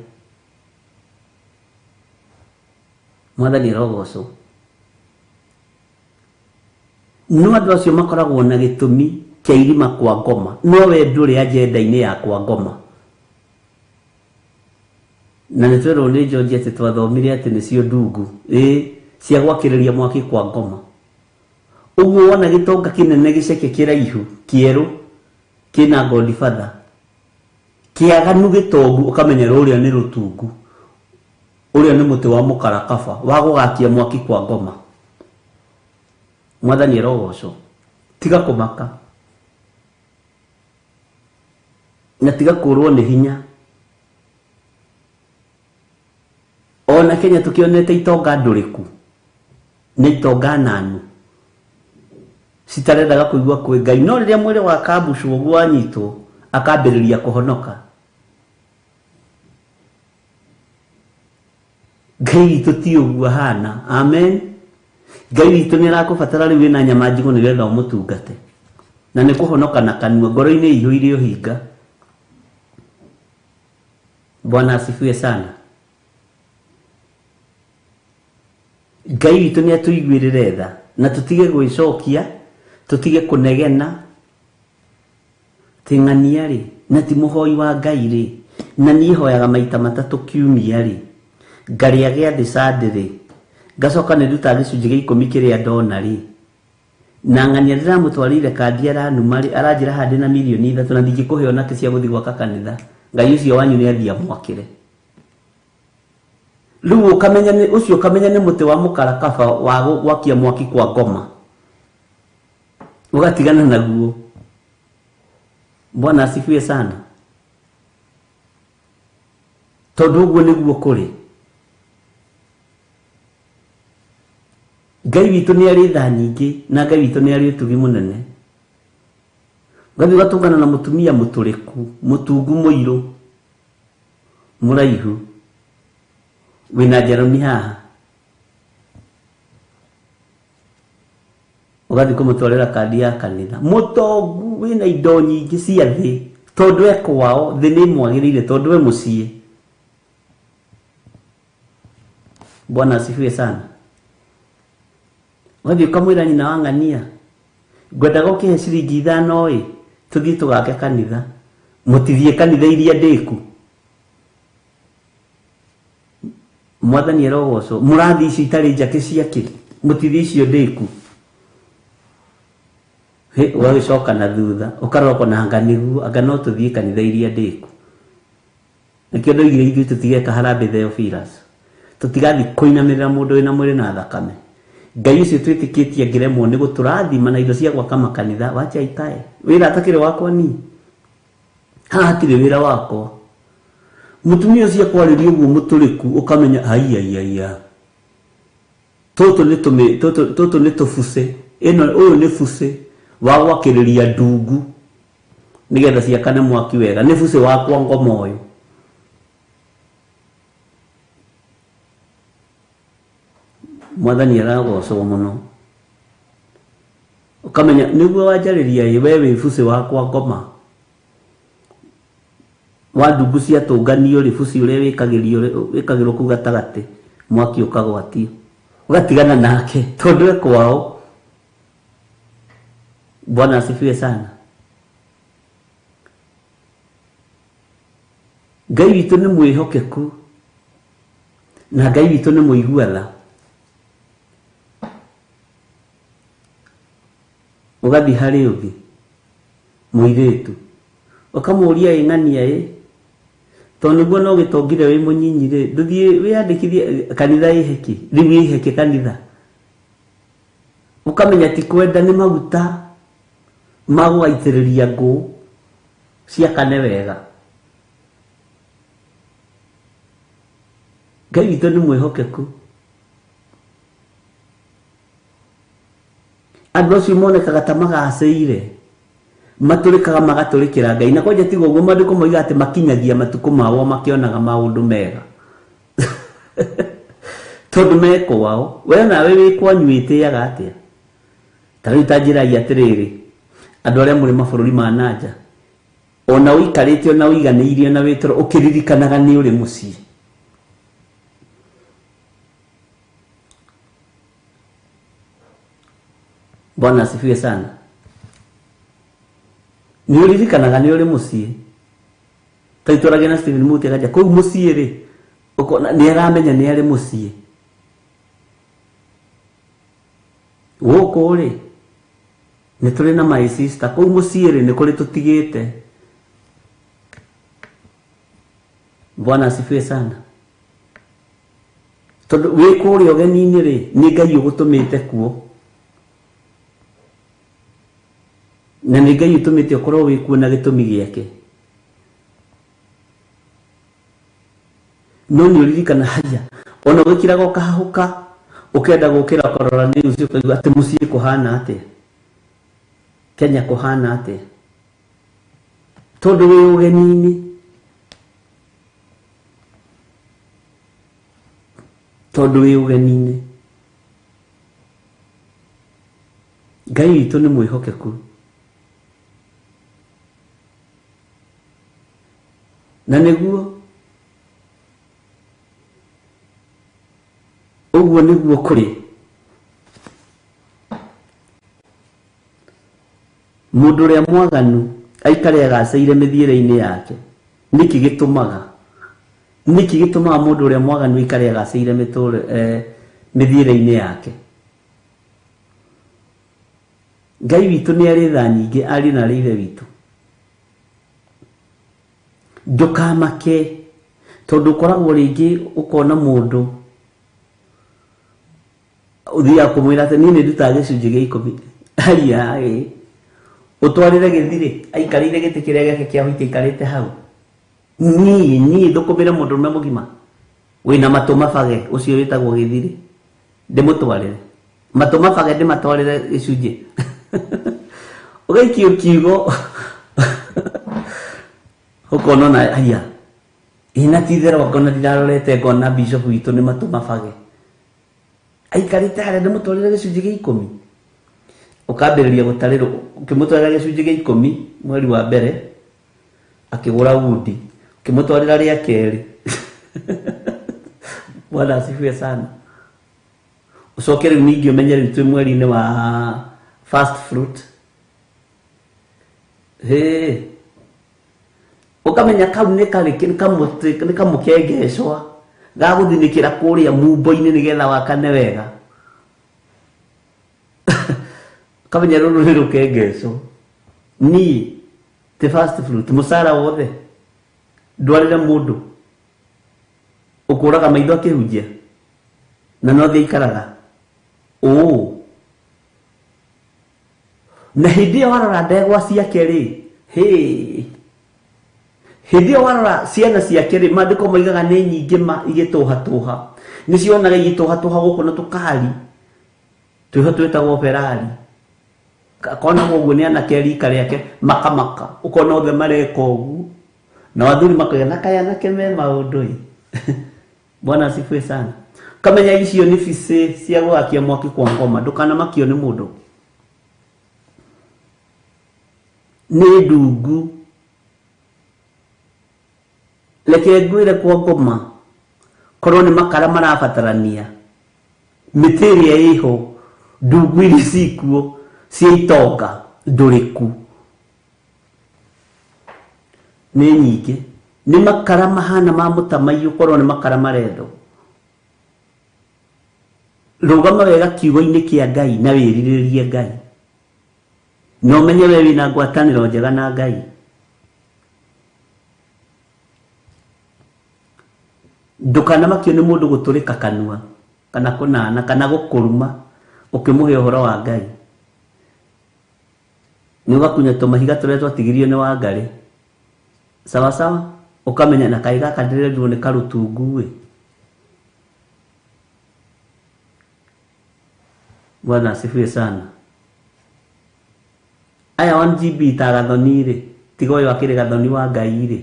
Mwathani arogocwo. No andũ acio makoragwo na gĩtũmi kĩa irima kwa ngoma, no we ndũrĩ agenda-inĩ ya kwa ngoma. Na nĩ twerwo nĩ George atĩ twathomire atĩ nĩcio ndungu, ĩĩ, cia gwakĩrĩria mwaki kwa ngoma. Ũguo wona gĩtonga kĩnene gĩceke kĩraihu kĩerũ kĩna godfather, kĩaganu gĩtongu, ũkamenya rũrĩa nĩ rũtungu, ũrĩa nĩ mũtĩ wa mũkarakaba wa gũgakia mwaki kwa ngoma. Mwathani arogocwo. Tiga kũmaka. Na tiga kũrwo nĩ hinya. Ona Kenya tukionete itonga ndũrĩku na itonga nanu citarendaga kũigua kwĩ Ngai, no rĩrĩa mwĩrĩ wa kambucwo ũguo wanyitwo akambĩrĩria kũhonoka. Ngai witũ ti ũguo ahana. Amen. Ngai witũ nĩ arakũbatara rĩu wĩna nyama njigũ nĩgetha ũmũtungate, na nĩ kũhonoka na kanua, ngoro-inĩ ĩihũire ũhinga. Bwana asifiwe sana. Ngai witũ nĩ atũiguĩrĩre tha na tũtige gwĩcokia, tũtige kũnegena ting'ania rĩ, na ti mũhoi wa Ngai rĩ, na niĩ hoyaga maita matatũ kiumia rĩ, ngarĩa gĩathĩ Sunday rĩ, ngacoka nĩ ndutaga gĩcunjĩ gĩa ikũmi kĩrĩa ndona rĩ, na ng'ania ndĩramũtwarĩire kandi aranuma rĩ, aranjĩra haha ndĩna mirioni 3 na ndingĩkũhe onakĩ cia gũthiĩ gwaka kanitha. Ngai ũcio wanyu nĩ athiĩ amwakĩre. Rĩu ũkamenya nĩ ũcio, ũkamenya nĩ mũtĩ wa mũkarakaba wa gwakia mwaki kwa ngoma, ũgatigana naguo. Bwana asifiwe sana. Tondũ ũguo nĩguo kũrĩ. Ngai witũ nĩ arĩ tha nyingĩ na Ngai witũ nĩ arĩ ũtugi mũnene. Ũgathiĩ ũgatũngana na mũtumia mũtũrĩku, mũtungu, mũirũ, mũraihu, wĩna njarũmi haha, ũgathiĩ kũmũtwarĩra kandi ya kanitha, mũtongu wĩna indo nyingĩ cia thĩ, tondũ e kwao thĩ nĩ ĩmwagĩrĩire, tondũ e mũciĩ. Bwana asifiwe sana. Ũgathiĩ ũkamwĩra nyina wa ng'ania, ngwendaga ũkĩhe ciringi 5 ĩ, tũthiĩ tũgake kanitha. Mũtithiĩ kanitha iria ndĩku. Mwathani arogocwo. Mũrathiĩ icio itarĩ njake ciakĩ, mũtithiĩ icio ndĩku. Hĩ, ũgagĩcoka na thutha ũkarora ũkona anga nĩguo, anga no tũthiĩ kanitha iria ndĩku. Nĩkĩo ndoigire ithuĩ tũtigeka harambee Theophilus, tũtigathiĩ kũinamĩrĩra mũndũ wĩna mwĩrĩ na thakame. Ngai ũcio twĩtĩkĩtie angĩremwo nĩ gũtũrathima na indo cia gwaka makanitha, wacha ikae. Wĩra atakĩrĩ wakwa niĩ, haha hatirĩ wĩra wakwa. Mũtumia ũcio akwarĩria ũguo mũtũrĩku, ũkamenya aiaiaia, tũtũ nĩ tũmĩ tũtũ tũtũ nĩ tũbucĩ, ĩno ũyũ nĩ bucĩ wa gwakĩrĩria ndungu nĩgetha ciakane mwaki wega, nĩ bucĩ wakwa ngoma ũyũ. Mwathani aragocwo mũno. Ũkamenya nĩguo wanjarĩria ĩ, we wĩ bucĩ wakwa ngoma wa ndungu ciatũnganio rĩ, bucĩ ũrĩa wĩkagĩrio wĩkagĩrwo kũu gatagatĩ, mwaki ũkagwatio, ũgatigana nake tondũ e kwao. Bwana asifiwe sana. Ngai witũ nĩ mwĩhokeku na Ngai witũ nĩ mũigua tha. Ũgathiĩ harĩ ũngĩ mũirĩtu ũkamũria ĩ ng'ania ĩ, tondũ nĩguo no gĩtongire wĩ mũnyinyi rĩ, ndũthiĩ wĩyandĩkithie kanitha ĩheki rĩu ĩheke kanitha. Ũkamenya ti kwenda, nĩ maguta ma gũgaitĩrĩria ngũ ciakane wega. Ngai witũ nĩ mwĩhokeku. Andũ acio monekaga ta magacĩire matũrĩkaga magatũrĩkĩra Ngai, na kwanja tiga ũguo maandĩko moiga atĩ makinyagia matukũ mao makĩonaga maũndũ mega tondũ me kwao. We nawe wĩ kwanyu wĩtĩaga atĩa? Ta rĩu ta njĩrai atĩrĩrĩ, andũ arĩa mũrĩ mabũrũri ma nanja, ona ũikarĩte ona ũiganĩirie ona wĩ toro ũkĩririkanaga nĩ ũrĩ mũciĩ. Bwana asifiwe sana. Nĩ ũririkanaga nĩ ũrĩ mũciĩ. Ta itũragia na Stephen Muti akanja kũu mũciĩ rĩ, ũkona nĩ aramenya nĩ arĩ mũciĩ. Gũkũ rĩ nĩ tũrĩ na my sister, kũu mũciĩ rĩ nĩ kũrĩ tũtigĩte. Bwana asifiwe sana. Tondũ wĩ kũrĩa ũgeni-inĩ rĩ, nĩ Ngai ũgũtũmĩte kuo, na nĩ Ngai ũtũmĩte ũkorwo wĩ kuo na gĩtũmi gĩake. No nĩ ũririkana haya ona ũgĩkiraga ũkahahũka ũkenda gũkĩra ũkarora news ũkaigua atĩ mũciĩ kũhana atĩa, Kenya kũhana atĩa, tondũ wĩ ũgeni-inĩ, tondũ wĩ ũgeni-inĩ. Ngai witũ nĩ mwĩhokeku na nĩguo ũguo nĩguo kũrĩ. Mũndũ ũrĩa mwaganu aikare agacĩire mĩthiĩre-inĩ yake. Nĩkĩ gĩtũmaga? Nĩkĩ gĩtũmaga mũndũ ũrĩa mwaganu aikare agacĩire mĩthiĩre-inĩ yake? Ngai witũ nĩ arĩ tha nyingĩ, ariũ na arĩ ithe witũ. Ndũkamake tondũ ũkoragwo rĩngĩ ũkona mũndũ ũthiaga kũmwĩra atĩ niĩ nĩ ndutaga gĩcunjĩ gĩa ikũmi. Haiya, ĩ. Ũtwarĩre gĩthirĩ, aikarĩire gĩtĩ kĩrĩa gĩake kĩa white aikarĩte hau. Niĩ, niĩ thũkũmĩre mũndũrũme mũgima wĩna matũ mabage, ũcio wĩtagwo gĩthirĩ, ndĩmũtwarĩre matũ mabage, ndĩmatwarĩre gĩcunjĩ. Ũgaikio kiugo ũkona ona haiya, ĩ na ti itherũ ngona ndirarorete ngona bishop witũ nĩ matũ mabage aikarĩte harĩa, ndĩmũtwarĩre gĩcunjĩ gĩa ikũmi. Ũkambĩrĩria gũtarĩrwo, ũkĩmũtwarĩra gĩcunjĩ gĩa ikũmi mweri wa mbere akĩgũra wundi, ũkĩmũtwarĩra rĩa kerĩ, Bwana asifiwe sana. Ũcoke rĩu ningĩ ũmenye rĩu twĩ mweri-inĩ wa first fruit, hĩ, ũkamenya kau nĩ karĩ nĩ kamũtĩ nĩ kamũkengecwa gagũthinĩkĩra kũrĩa mumbo-inĩ nĩgetha wakane wega. Ũkamenya rũrũ nĩ rũkengecwa. Niĩ ti first fruit mũcara wothe ndwarĩre mũndũ ũkũraga maitho akĩhunjia na no thĩ aikaraga ũũ. Na hĩndĩ ĩyo warora ndegwa ciake rĩ, hĩ, hĩndĩ ĩyo warora ciana ciake rĩ, maandĩko moigaga nĩ nyingĩ ma igĩtũhatũha, nĩ cionaga igĩtũhatũha gũkũ na tũkari twĩho twĩtagwo Ferrari. Akonagwo ũguo nĩ anake rika rĩake makamaka, ũkona othe mareka ũguo na athuri makoiga na kaĩ anake me maũndũ ĩ. Bwana asifiwe sana. Kamenya icio nĩ bicĩ cia gwakia mwaki kwa ngoma, ndũkanamakio nĩ mũndũ. Nĩ ndungu. Reke ngwĩre kwa ngoma, korwo nĩ makara marabatarania, mĩtĩ ĩrĩa ĩho, ndungu iria cikuo cia itonga ndũrĩku nĩ nyingĩ. Nĩ makara mahana ma mũtamaiyũ, korwo nĩ makara marendwo. Rũgama wega kiugo-inĩ kĩa Ngai na wĩrirĩrie Ngai, na ũmenye we wĩna ngwatanĩro njega na Ngai. Ndũkanamakio nĩ mũndũ gũtũrĩka kanua kana kũnana kana gũkũruma ũkĩmũhe ũhoro wa Ngai. Nĩ ũgakunya tũmahiga tũrĩa twatigirio nĩ Wangarĩ, sawa sawa, ũkamenya na kaĩ gaka ndĩrerirwo nĩ karũtungu ĩ. Bwana asifiwe sana. Aya 1 GB ta Gathoni rĩ, tiga ũyũ akĩrĩ Gathoni wa Ngai rĩ,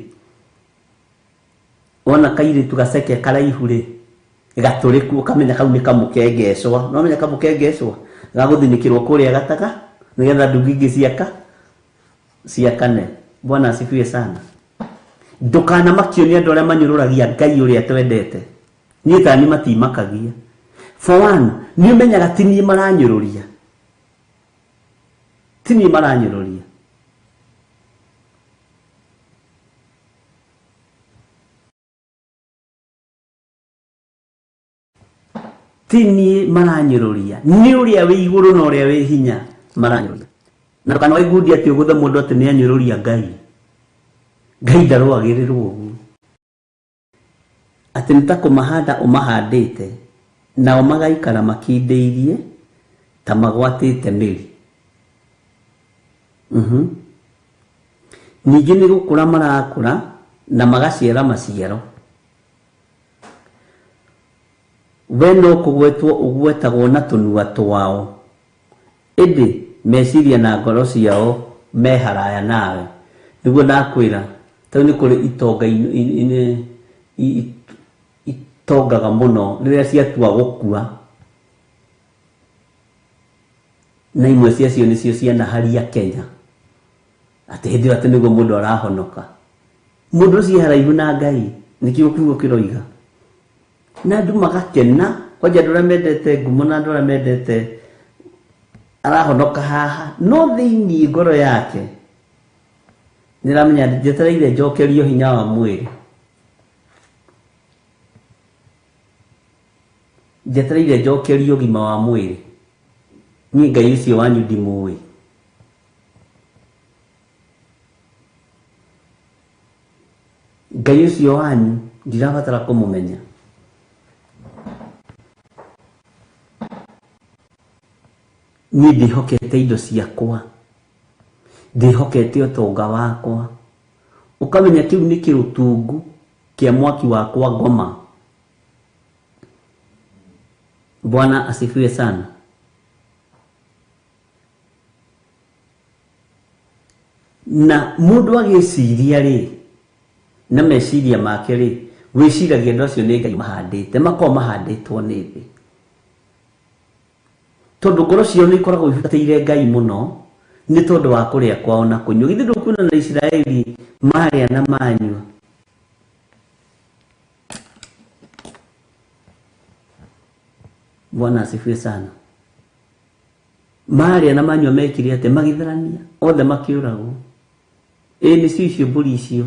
wona kairĩtu gaceke karaihu rĩ, gatũrĩku, ũkamenya kau nĩ kamũkengecwa. No menya kamũkengecwa gagũthinĩkĩrwo kũrĩa gataga nĩgetha ndungu ingĩ ciaka ciakane. Bwana asifiwe sana. Ndũkanamakio nĩ andũ arĩa manyũrũragia Ngai ũrĩa twendete. Niĩ ta niĩ matimakagia. For one, nĩ ũmenyaga ti niĩ maranyũrũria, ti niĩ maranyũrũria. Ti niĩ maranyũrũria, nĩ ũrĩa wĩ igũrũ na ũrĩa wĩ hinya maranyũrũria. Na ndũkanoe ngundi atĩ ũgũthe mũndũ atĩ nĩ anyũrũria Ngai. Ngai ndarũagĩrĩrwo ũguo. Atĩ nĩ ta kũmahanda ũmahandĩte, nao magaikara makindĩirie ta magwatĩte mĩri. Ningĩ nĩ gũkũra marakũra na magaciara maciaro. We no kũgwetwo ũgwetagwo na tũnua twao, ĩndĩ meciria na ngoro ciao me haraya nawe. Nĩguo ndakwĩra, tondũ nĩ kũrĩ itonga itongaga mũno rĩrĩa ciatua gũkua, na imwe ciacio nĩcio cianaharia Kenya, atĩ hĩndĩ ĩyo atĩ nĩguo mũndũ arahonoka. Mũndũ ũcio e haraihu na Ngai, nĩkĩo kiugo kĩroiga. Na andũ magakena, kwanja andũ arĩa mendete ngumo na andũ arĩa mendete arahonoka haha, no thĩinĩ ngoro yake nĩramenya njetereire njokerio hinya wa mwĩrĩ, njetereire njokerio ũgima wa mwĩrĩ. Niĩ Ngai ũcio wanyu ndimũĩ. Ngai ũcio wanyu ndirabatara kũmũmenya. Niĩ ndĩhokete indo ciakwa, ndĩhokete ũtonga wakwa. Ũkamenya kĩu nĩ kĩrũtungu kĩa mwaki wakwa ngoma. Bwana asifiwe sana. Na mũndũ agĩciria rĩ, na meciria make rĩ, wĩciragia andũ acio nĩ Ngai mahandĩte, makoragwo mahandĩtwo nĩ thĩ. Tondũ ngoro ciao nĩ ikoragwo ihutatĩire Ngai mũno, nĩ tondũ wa kũrĩa kwao na kũnyua. Githĩ ndũkuona na Isiraeli marĩa na manyua? Bwana asifiwe sana. Marĩa na manyua mekire atĩa? Magĩtharania, othe makĩũragwo. Ĩ nĩcio icio mbũri icio,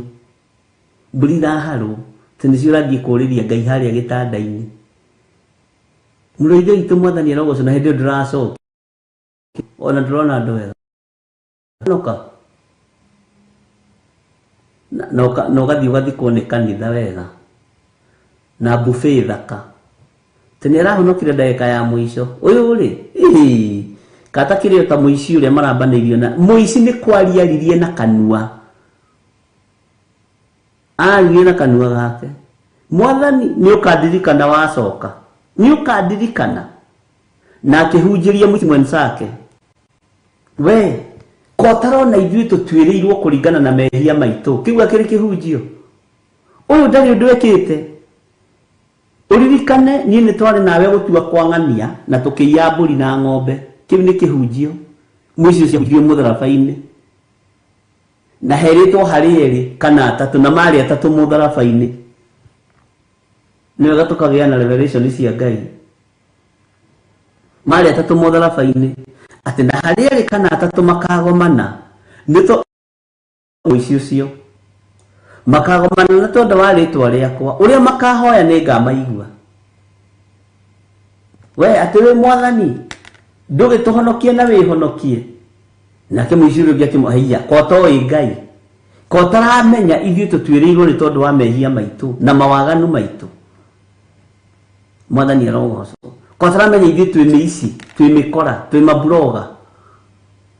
mbũri iraharwo, atĩ nĩcio ũrathiĩ kũrĩria Ngai harĩa gĩtanda-inĩ. Mũrũ wa Ithe witũ Mwathani arogocwo, na hĩndĩ ĩyo ndũracokia, ona ndũrona andũ wega. Noka. Na ũgathiĩ ũgathikwo nĩ kanitha wega, na buffet thaka. Atĩ nĩ arahonokire ndagĩka ya mũico. Ũyũ rĩ, ĩhĩ, kata kĩrĩ o ta mũici ũrĩa marambanĩirio na mũici nĩ kwaria aririe na kanua. Aririe na kanua gake. Mwathani, nĩ ũkandirikana wacoka. Nĩ ũkandirikana. Na akĩhunjĩria mũici mwenzake. We, ko ũtarona ithuĩ tũtuĩrĩirwo kũringana na mehia maitũ. Kĩu akĩrĩ kĩhunjio. Ũyũ ndarĩ ũndũ ekĩte. Ũririkane niĩ nĩ twarĩ nawe gũtua kwa ng'ania na tũkĩiya mbũri na ng'ombe. Kĩu nĩ kĩhunjio. Mũici ũcio ahunjirio mũtharaba-inĩ. Na herĩtwo harĩ erĩ kana atatũ, na marĩ atatũ mũtharaba-inĩ. Nĩ wega tũkagĩa na revelation cia Ngai. Marĩ atatũ mũtharaba-inĩ, atĩ na harĩ erĩ kana atatũ makagomana, nĩ to mũici ũcio makagomana na tondũ wa rĩtwa rĩakwa, ũrĩa makahoya nĩ ngamaigua. We atĩ wĩ Mwathani, ndũgĩtũhonokie na wĩhonokie. Nake mũici ũrĩa ũngĩ akĩmũhaiya, ko toĩ Ngai, ko taramenya ithuĩ tũtuĩrĩirwo nĩ tondũ wa mehia maitũ na mawaganu maitũ. Mwathani arogocwo. Ko taramenya ithuĩ twĩ mĩici, twĩ mĩkora, twĩ maburoga,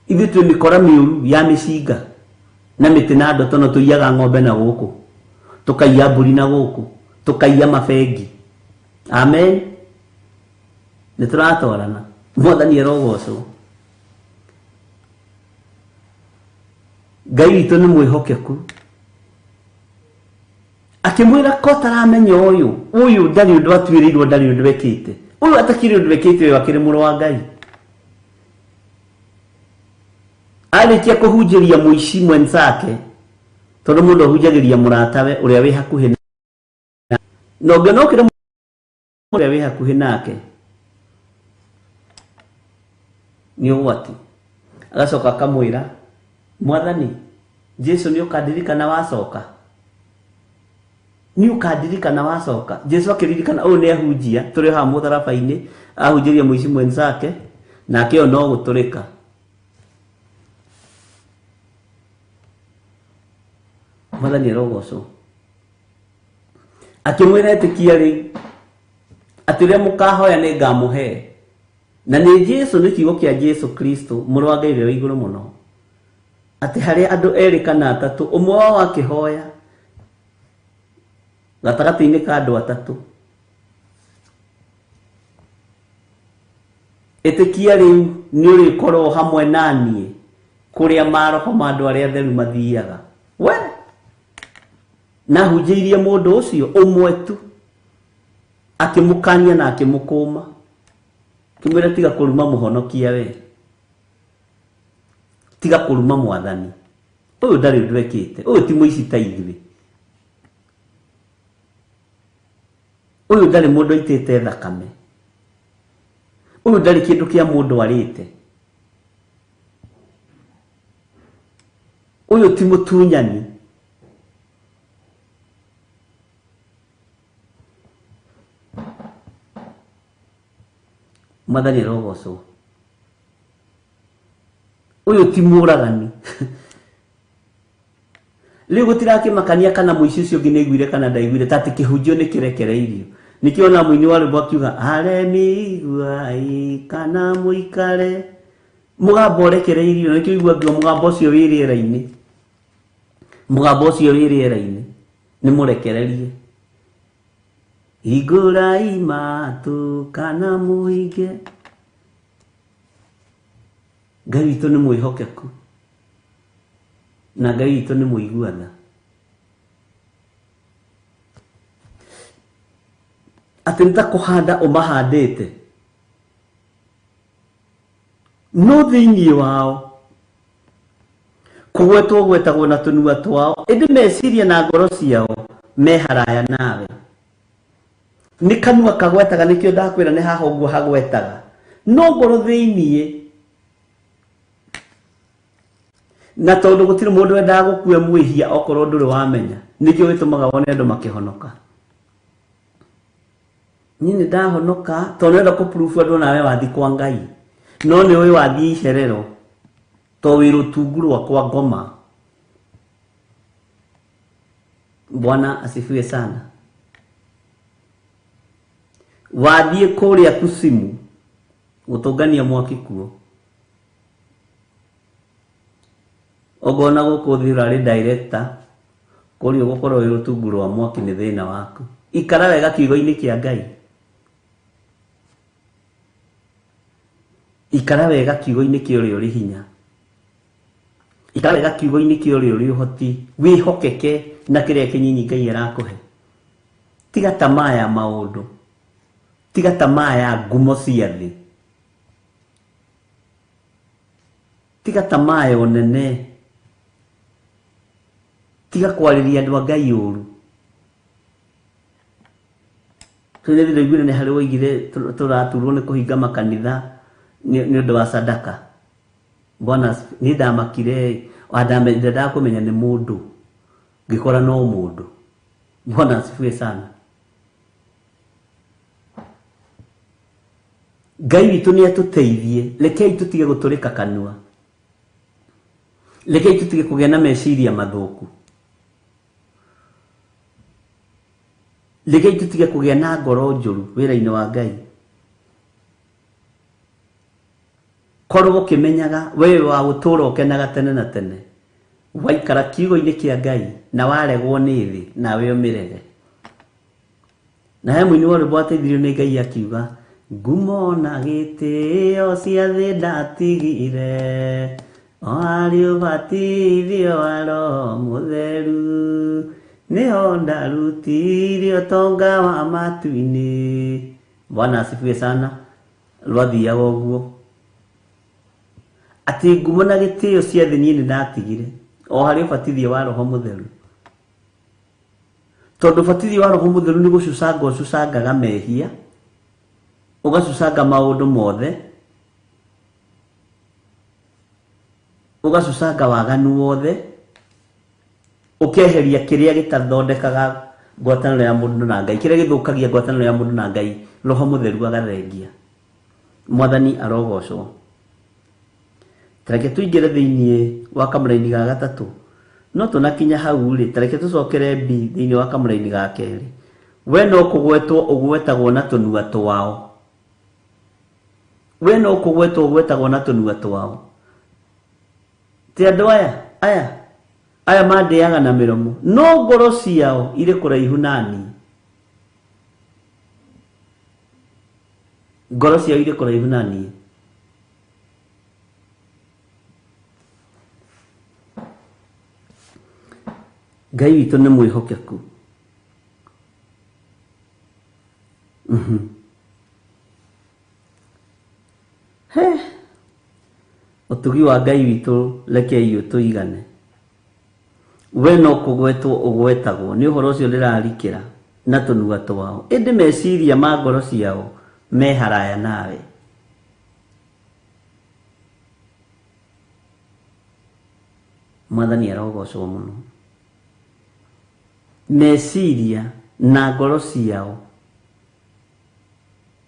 ithuĩ twĩ mĩkora mĩũru ya mĩcinga na mĩtĩ na ndoto, no tũiyaga ng'ombe na gũkũ, tũkaiya mbũri na gũkũ, tũkaiya mabengi. Amen. Nĩ tũratwarana. Mwathani arogocwo. Ngai witũ nĩ mwĩhokeku. Akĩmwĩra ko taramenya ũyũ, ũyũ ndarĩ ũndũ atuĩrĩirwo, ndarĩ ũndũ ekĩte. Ũyũ atakĩrĩ ũndũ ekĩte, ũyũ akĩrĩ mũrũ wa Ngai. Arĩkia kũhunjĩria mũici mwenzake, tondũ mũndũ ahunjagĩria mũratawe ũrĩa wĩ hakuhĩ na, na ũngĩona ũkĩrĩ ũrĩa wĩ hakuhĩ nake nĩ ũgwati. Agacoka akamwĩra, Mwathani Jesu, nĩ ũkandirikana wacoka, nĩ ũkandirikana wacoka. Jesu akĩririkana ũyũ nĩ ahunjia, tũrĩ haha mũtharaba-inĩ, ahunjĩria mũici mwenzake, nake ũyũ no gũtũrĩka. Mwathani arogocwo. Akĩmwĩra ĩtĩkia rĩu atĩ ũrĩa mũkahoya nĩ ngamũhe. Na nĩ Jesu, nĩ kiugo kĩa Jesu Kristo, mũrũ wa Ngai ũrĩa wĩ igũrũ mũno, atĩ harĩa andũ erĩ kana atatũ, ũmwe wao akĩhoya gatagatĩ-inĩ ka andũ atatũ, Ĩtĩkia rĩu nĩ ũrĩkorwo hamwe na niĩ kũrĩa maroho ma andũ arĩa atheru mathiaga. We nahunjĩirie mũndũ ũcio ũmwe tu, akĩmũkania na akĩmũkũma, akĩmwĩra tiga kũruma mũhonokia we, tiga kũruma mwathani ũyũ, ndarĩ ũndũ ekĩte, ũyũ ti mũici ta ithuĩ, ũyũ ndarĩ mũndũ aitĩte thakame, ũyũ ndarĩ kĩndũ kĩa mũndũ arĩte, ũyũ ti mũtunyani. Mwathani arogocwo. Ũyũ ti mũragani. Rĩu gũtirakĩmakania kana mũici ũcio ũngĩ nĩaiguire kana ndaiguire, ta atĩ kĩhunjio nĩ kĩrekereirio. Nĩkĩo ona mũini wa rwĩmbo akiuga aremi iguai kana mũikare, mũgambo ũrekereirio. Nĩkĩo igua ngiuga mũgambo ũcio wĩ rĩera-inĩ, mũgambo ũcio wĩ rĩera-inĩ nĩ mũrekererie. Hingũrai matũ kana mũhinge. Ngai witũ nĩ mwĩhokeku na Ngai witũ nĩ mũigua tha. Atĩ nĩ ta kũhanda ũmahandĩte, no thĩinĩ wao kũgwetwo gwetagwo na tũnua twao, ĩndĩ meciria na ngoro ciao me haraya nawe. Nĩ kanua kagwetaga, nĩkĩo ndakwĩra nĩ haha ũguo hagwetaga, no ngoro thĩiniĩ. Na tondũ gũtirĩ mũndũ wendaga gũkua mwĩhia okorwo ndũrĩ wamenya, nĩkĩo gĩtũmaga wone andũ makĩhonoka. Niĩ nĩ ndahonoka tondũ nĩrenda kũ-prove andũ nawe wathiĩ kwa Ngai, no nĩ ũĩ wathiĩ icerero to wĩ rũtungu rwakwa ngoma. Bwana asifiwe sana. Wathiĩ kũrĩa kusimu gũtũngania mwaki kuo, ongona gũkũ thĩ ũrarĩ director, kũrĩa ũgũkorwo wĩ rũtungu rwa mwaki nĩ thĩna waku. Ikara wega kiugo-inĩ kĩa Ngai, ikara wega kiugo-inĩ kĩa ũrĩa ũrĩ hinya, ikara wega kiugo-inĩ kĩa ũrĩa ũrĩ ũhoti, wĩhokeke na kĩrĩa kĩnyinyi Ngai arakũhe. Tiga tamaa ya maũndũ, tiga tamaa ya ngumo cia thĩ, tiga tamaa ya ũnene, tiga kwarĩria andũ a Ngai ũru. Tũrĩ ndaiguire nĩ harĩ woigire tũraturwo nĩ kũhinga makanitha nĩ ũndũ wa sadaka. Bwana niĩ ndamakire, ndendaga kũmenya nĩ mũndũ, ngĩkora no mũndũ. Bwana asifiwe sana. Ngai witũ nĩ atũteithie, rekei tũtige gũtũrĩka kanua, rekei tũtige kũgĩa na meciria mathũku, rekei tũtige kũgĩa na ngoro njũru wĩra-inĩ wa Ngai. Korwo ũkĩmenyaga we wa gũtũra ũkenaga tene na tene, waikara kiugo-inĩ kĩa Ngai na waregwo nĩ thĩ, nawe ũmĩrege. Na he mũini wa rwĩmbo wateithirio nĩ Ngai akiuga, ngumo na gĩtĩo cia thĩ ndatigire, o harĩ ũbatithio wa Roho Mũtheru, nĩho ndarutire ũtonga wa matu-inĩ. Bwana asifiwe sana. Rwathiaga ũguo atĩ ngumo na gĩtĩo cia thĩ niĩ nĩ ndatigire o harĩ ũbatithio wa Roho Mũtheru, tondũ ũbatithio wa Roho Mũtheru nĩ gũcucanga ũcucangaga mehia, ũgacucanga maũndũ mothe, ũgacucanga waganu wothe, ũkeheria kĩrĩa gĩtathondekaga ngwatanĩro ya mũndũ na Ngai, kĩrĩa gĩthũkagia ngwatanĩro ya mũndũ na Ngai, Roho Mũtheru agathengia. Mwathani arogocwo. Tareke tũingĩre thĩiniĩ wa kamũraini ga gatatũ, no tũnakinya hau rĩ, tareke tũcokere B thĩiniĩ wa kamũraini ga kerĩ. We no kũgwetwo ũgwetagwo na tũnua twao, we no kũgwetwo ũgwetagwo na tũnua twao. Ti andũ aya aya aya mandĩaga na mĩromo, no ngoro ciao irĩ kũraihu na niĩ. Ngoro ciao irĩ kũraihu na niĩ. Ngai witũ nĩ mwĩhokeku. He ũtugi wa Ngai witũ rekei ũtũigane. We no kũgwetwo ũgwetagwo nĩ ũhoro ũcio ndĩrarikĩra na tũnua twao, ĩndĩ meciria ma ngoro ciao me haraya nawe. Mwathani arogocwo mũno. Meciria na ngoro ciao,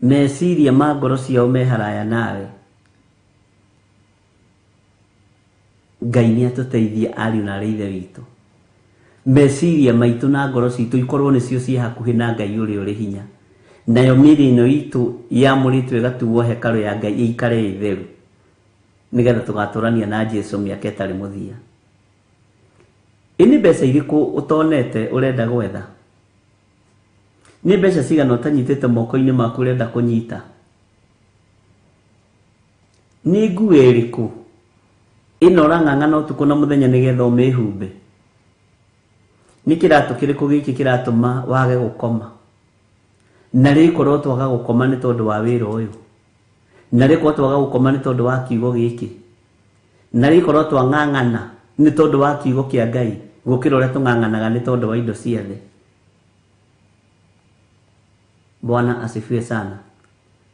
meciria ma ngoro ciao me haraya nawe. Ngai nĩ atũteithie ariũ na arĩ ithe witũ. Meciria maitũ na ngoro citũ ikorwo nĩcio ciĩ hakuhĩ na Ngai ũrĩa ũrĩ hinya, nayo mĩĩrĩ ĩno itũ yamũrĩtwo ĩgatuo hekarũ ya Ngai ĩikare ĩ theru, nĩgetha tũgatũrania na Jesu mĩaka ĩtarĩ mũthia. Ĩ nĩ mbeca irĩkũ ũtonete ũrenda gwetha? Nĩ mbeca cigana ũtanyitĩte moko-inĩ maku ũrenda kũnyita? Nĩ nguo ĩrĩkũ ĩno ũrang'ang'ana ũtukũ na mũthenya nĩgetha ũmĩhumbe? Nĩ kĩratũ kĩrĩkũ gĩkĩ kĩratũma wage gũkoma? Na rĩkorwo twaga gũkoma nĩ tondũ wa wĩra ũyũ, na rĩkorwo twaga gũkoma nĩ tondũ wa kiugo gĩkĩ, na rĩkorwo twang'ang'ana nĩ tondũ wa kiugo kĩa Ngai gũkĩra ũrĩa tũng'ang'anaga nĩ tondũ wa indo cia thĩ. Bwana asifiwe sana.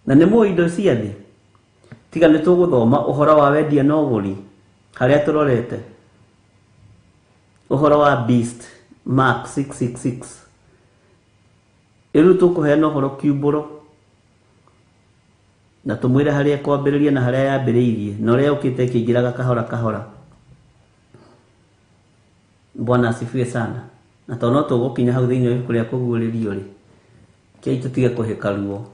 Na nĩ mũĩ indo cia thĩ, tiga nĩ tũgũthoma ũhoro wa wendia na ũgũri harĩa tũrorete ũhoro wa beast Mark 666. Rĩu tũkũheana ũhoro kiumbũro na tũmwĩre harĩa ĩkwambĩrĩria na harĩa yambĩrĩirie na ũrĩa yũkĩte ĩkĩingĩraga kahora kahora. Bwana asifiwe sana. Na tondũ no tũgũkinya hau thĩinĩ wa ibuku rĩa kũguũrĩrio rĩ, kĩai tũtige kũhĩka ruo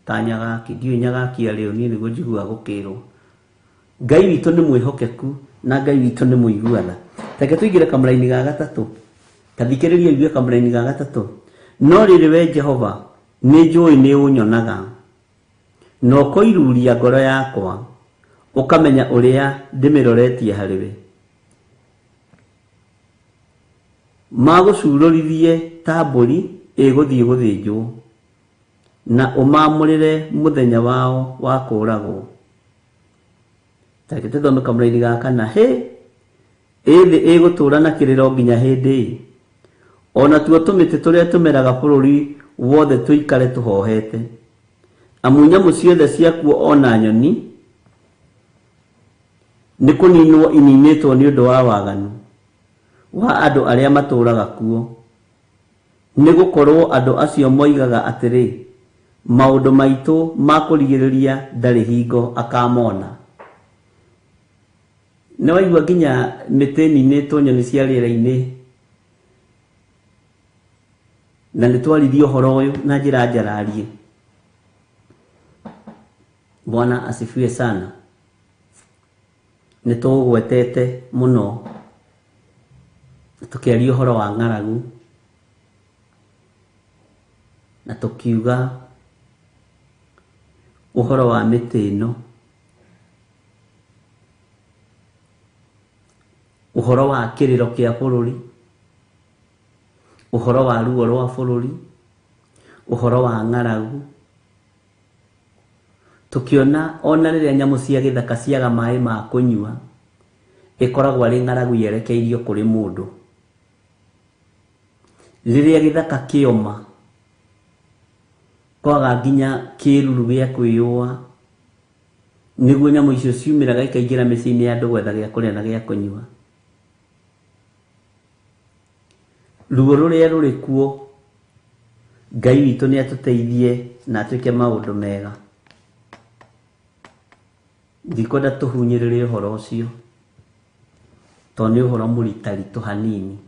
ta Nyagaki. Ndiũĩ Nyagaki arĩ ũ, niĩ nĩguo njiguaga gũkĩrwo. Ngai witũ nĩ mwĩhokeku na Ngai witũ nĩ mũigua tha. Reke tũingĩre kamũraini ga gatatũ. Ta thikĩrĩria ũigue kamũraini ga gatatũ. No rĩrĩ we Jehova, nĩ njũĩ nĩ ũnyonaga, na ũkoiruria ngoro yakwa, ũkamenya ũrĩa ndĩmĩroretie harĩ we. Magũcurũririe ta mbũri ĩgũthiĩ gũthĩnjwo, na ũmaamũrĩre mũthenya wao wa kũũragwo. Ta reke tũthome kamũraini ga kana. Hĩ! Ĩ thĩ ĩgũtũũra na kĩrĩro nginya hĩndĩ ĩ? O natuo tũmĩtĩ tũrĩa tũmeraga bũrũri wothe tũikare tũhohete. Amu nyamũ ciothe ciakuo o na nyoni nĩ kũninwo ininĩtwo nĩ ũndũ wa waganu wa andũ arĩa matũũraga kuo. Nĩ gũkorũo andũ acio moigaga atĩrĩ, Maũndũ maitũ ma kũrigĩrĩria ndarĩ hingo akamona. Nĩ waigua nginya mĩtĩ ĩninĩtwo nyoni cia rĩera-inĩ, na nĩ twaririe ũhoro ũyũ na njĩra njararie. Bwana asifiwe sana. Nĩ tũgwetete mũno tũkĩaria ũhoro wa ng'aragu na tũkiuga ũhoro wa mĩtĩ ĩno, ũhoro wa kĩrĩro kĩa bũrũri, ũhoro wa ruo rwa bũrũri, ũhoro wa ng'aragu. Tũkĩona ona rĩrĩa nyamũ cia gĩthaka ciaga maĩ ma kũnyua, ĩkoragwo arĩ ng'aragu yerekeirio kũrĩ mũndũ. Rĩrĩa gĩthaka kĩoma, kwaga nginya kĩruru gĩa kwĩyũa, nĩguo nyamũ icio ciumĩraga ikaingĩra mĩciĩ-inĩ ya andũ gwetha gĩa kũrĩa na gĩa kũnyua. Ruo rũrĩa rũrĩ kuo, Ngai witũ nĩ atũteithie na atwĩke maũndũ mega. Ndikwenda tũhunyĩrĩre ũhoro ũcio, tondũ nĩ ũhoro mũritaritũ hanini.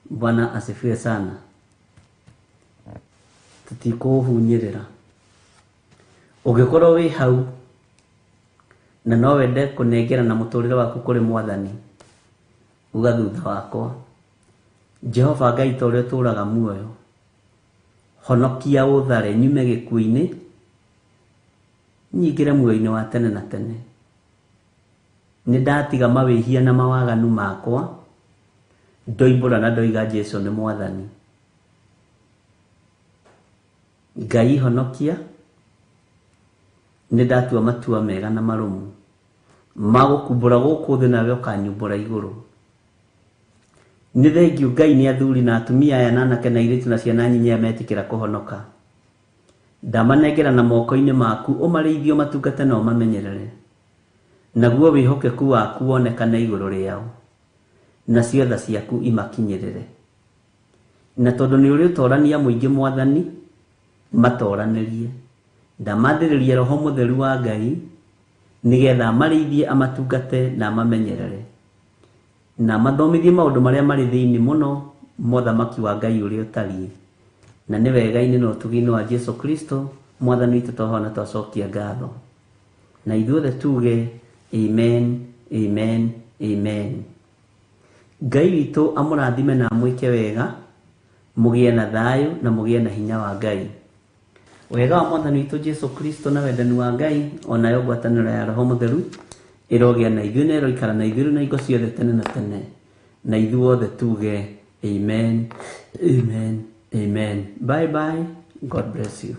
Bwana asifiwe sana. Tũtikũũhunyĩrĩra. Ũngĩkorwo wĩ hau na no wende kũnengerana mũtũrĩre waku kũrĩ Mwathani, uga thutha wakwa, Jehova Ngai ta ũrĩa ũtũũraga muoyo, honokia ũthare nyume gĩkuũ-inĩ, nyingĩre muoyo-inĩ wa tene na tene. Nĩ ndatiga mawĩhia na mawaganu makwa, ndoimbũra na ndoiga Jesu nĩ Mwathani. Ngai honokia, nĩ ndatua matua mega na marũmu ma gũkumbũra gũkũ thĩ nawe ũkanyumbũra igũrũ. Nĩ thengiũ Ngai nĩ athuri na atumia aya na anake na airĩtu na ciana nyinyi aya metĩkĩra kũhonoka. Ndamanengera na moko-inĩ maku ũmarĩithie ũmatungate na ũmamenyerere. Naguo wĩhokeku waku wonekane igũrũ rĩao, nacio tha ciaku imakinyĩrĩre. Na tondũ nĩ ũrĩ ũtorania mũingĩ Mwathani, matoranĩrie. Ndamathĩrĩria Roho Mũtheru wa Ngai, nĩgetha amarĩithie amatungate na amamenyerere, na amathomithie maũndũ marĩa marĩ thĩinĩ mũno ma ũthamaki wa Ngai ũrĩa ũtariĩ. Na nĩ wega-inĩ na ũtugi-inĩ wa Jesu Kristo, Mwathani witũ twahoya na twacokia ngatho. Na ithuothe tuge amen, amen, amen. Ngai witũ amũrathime na amwĩke wega, mũgĩe na thayũ na mũgĩe na hinya wa Ngai. Wega wa Mwathani witũ Jesu Kristo na wendani wa Ngai o nayo ngwatanĩro ya Roho Mũtheru ĩrogĩa na ithuĩ na ĩroikara na ithuĩ rĩu na hingo ciothe tene na tene. Na ithuothe tuge amen, amen, amen. Bye bye. God bless you.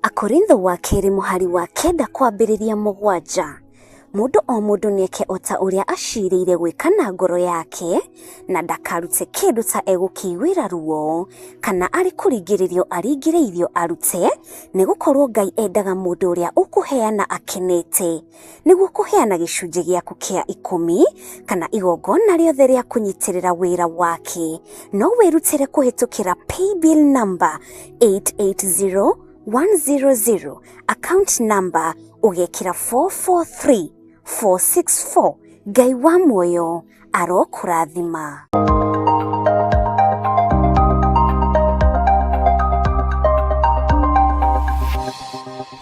Akorintho wa kerĩ mũhari wa 9 kwambĩrĩria 7. Mũndũ o mũndũ nĩeke o ta ũrĩa acirĩire gwĩka na ngoro yake, na ndakarute kĩndũ ta egũkĩiguĩra ruo, kana arĩ kũringĩrĩrio aringĩrĩirio arute, nĩgũkorwo Ngai endaga mũndũ ũrĩa ũkũheana akenete. Nĩguo kũheana gĩcunjĩ gĩaku kĩa 10 kana igongona rĩothe rĩa kũnyitĩrĩra wĩra wake, no wĩrutĩre kũhĩtũkĩra paybill number 880100, account number ũgekĩra 443464. Ngai wa muoyo arokũrathima.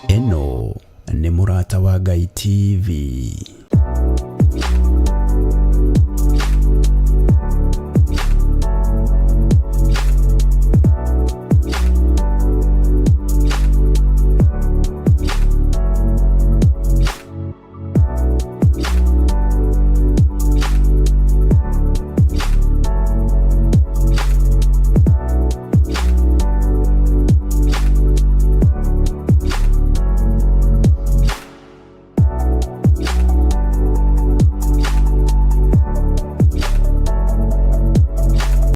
Ĩno nĩ Mũrata wa Ngai TV.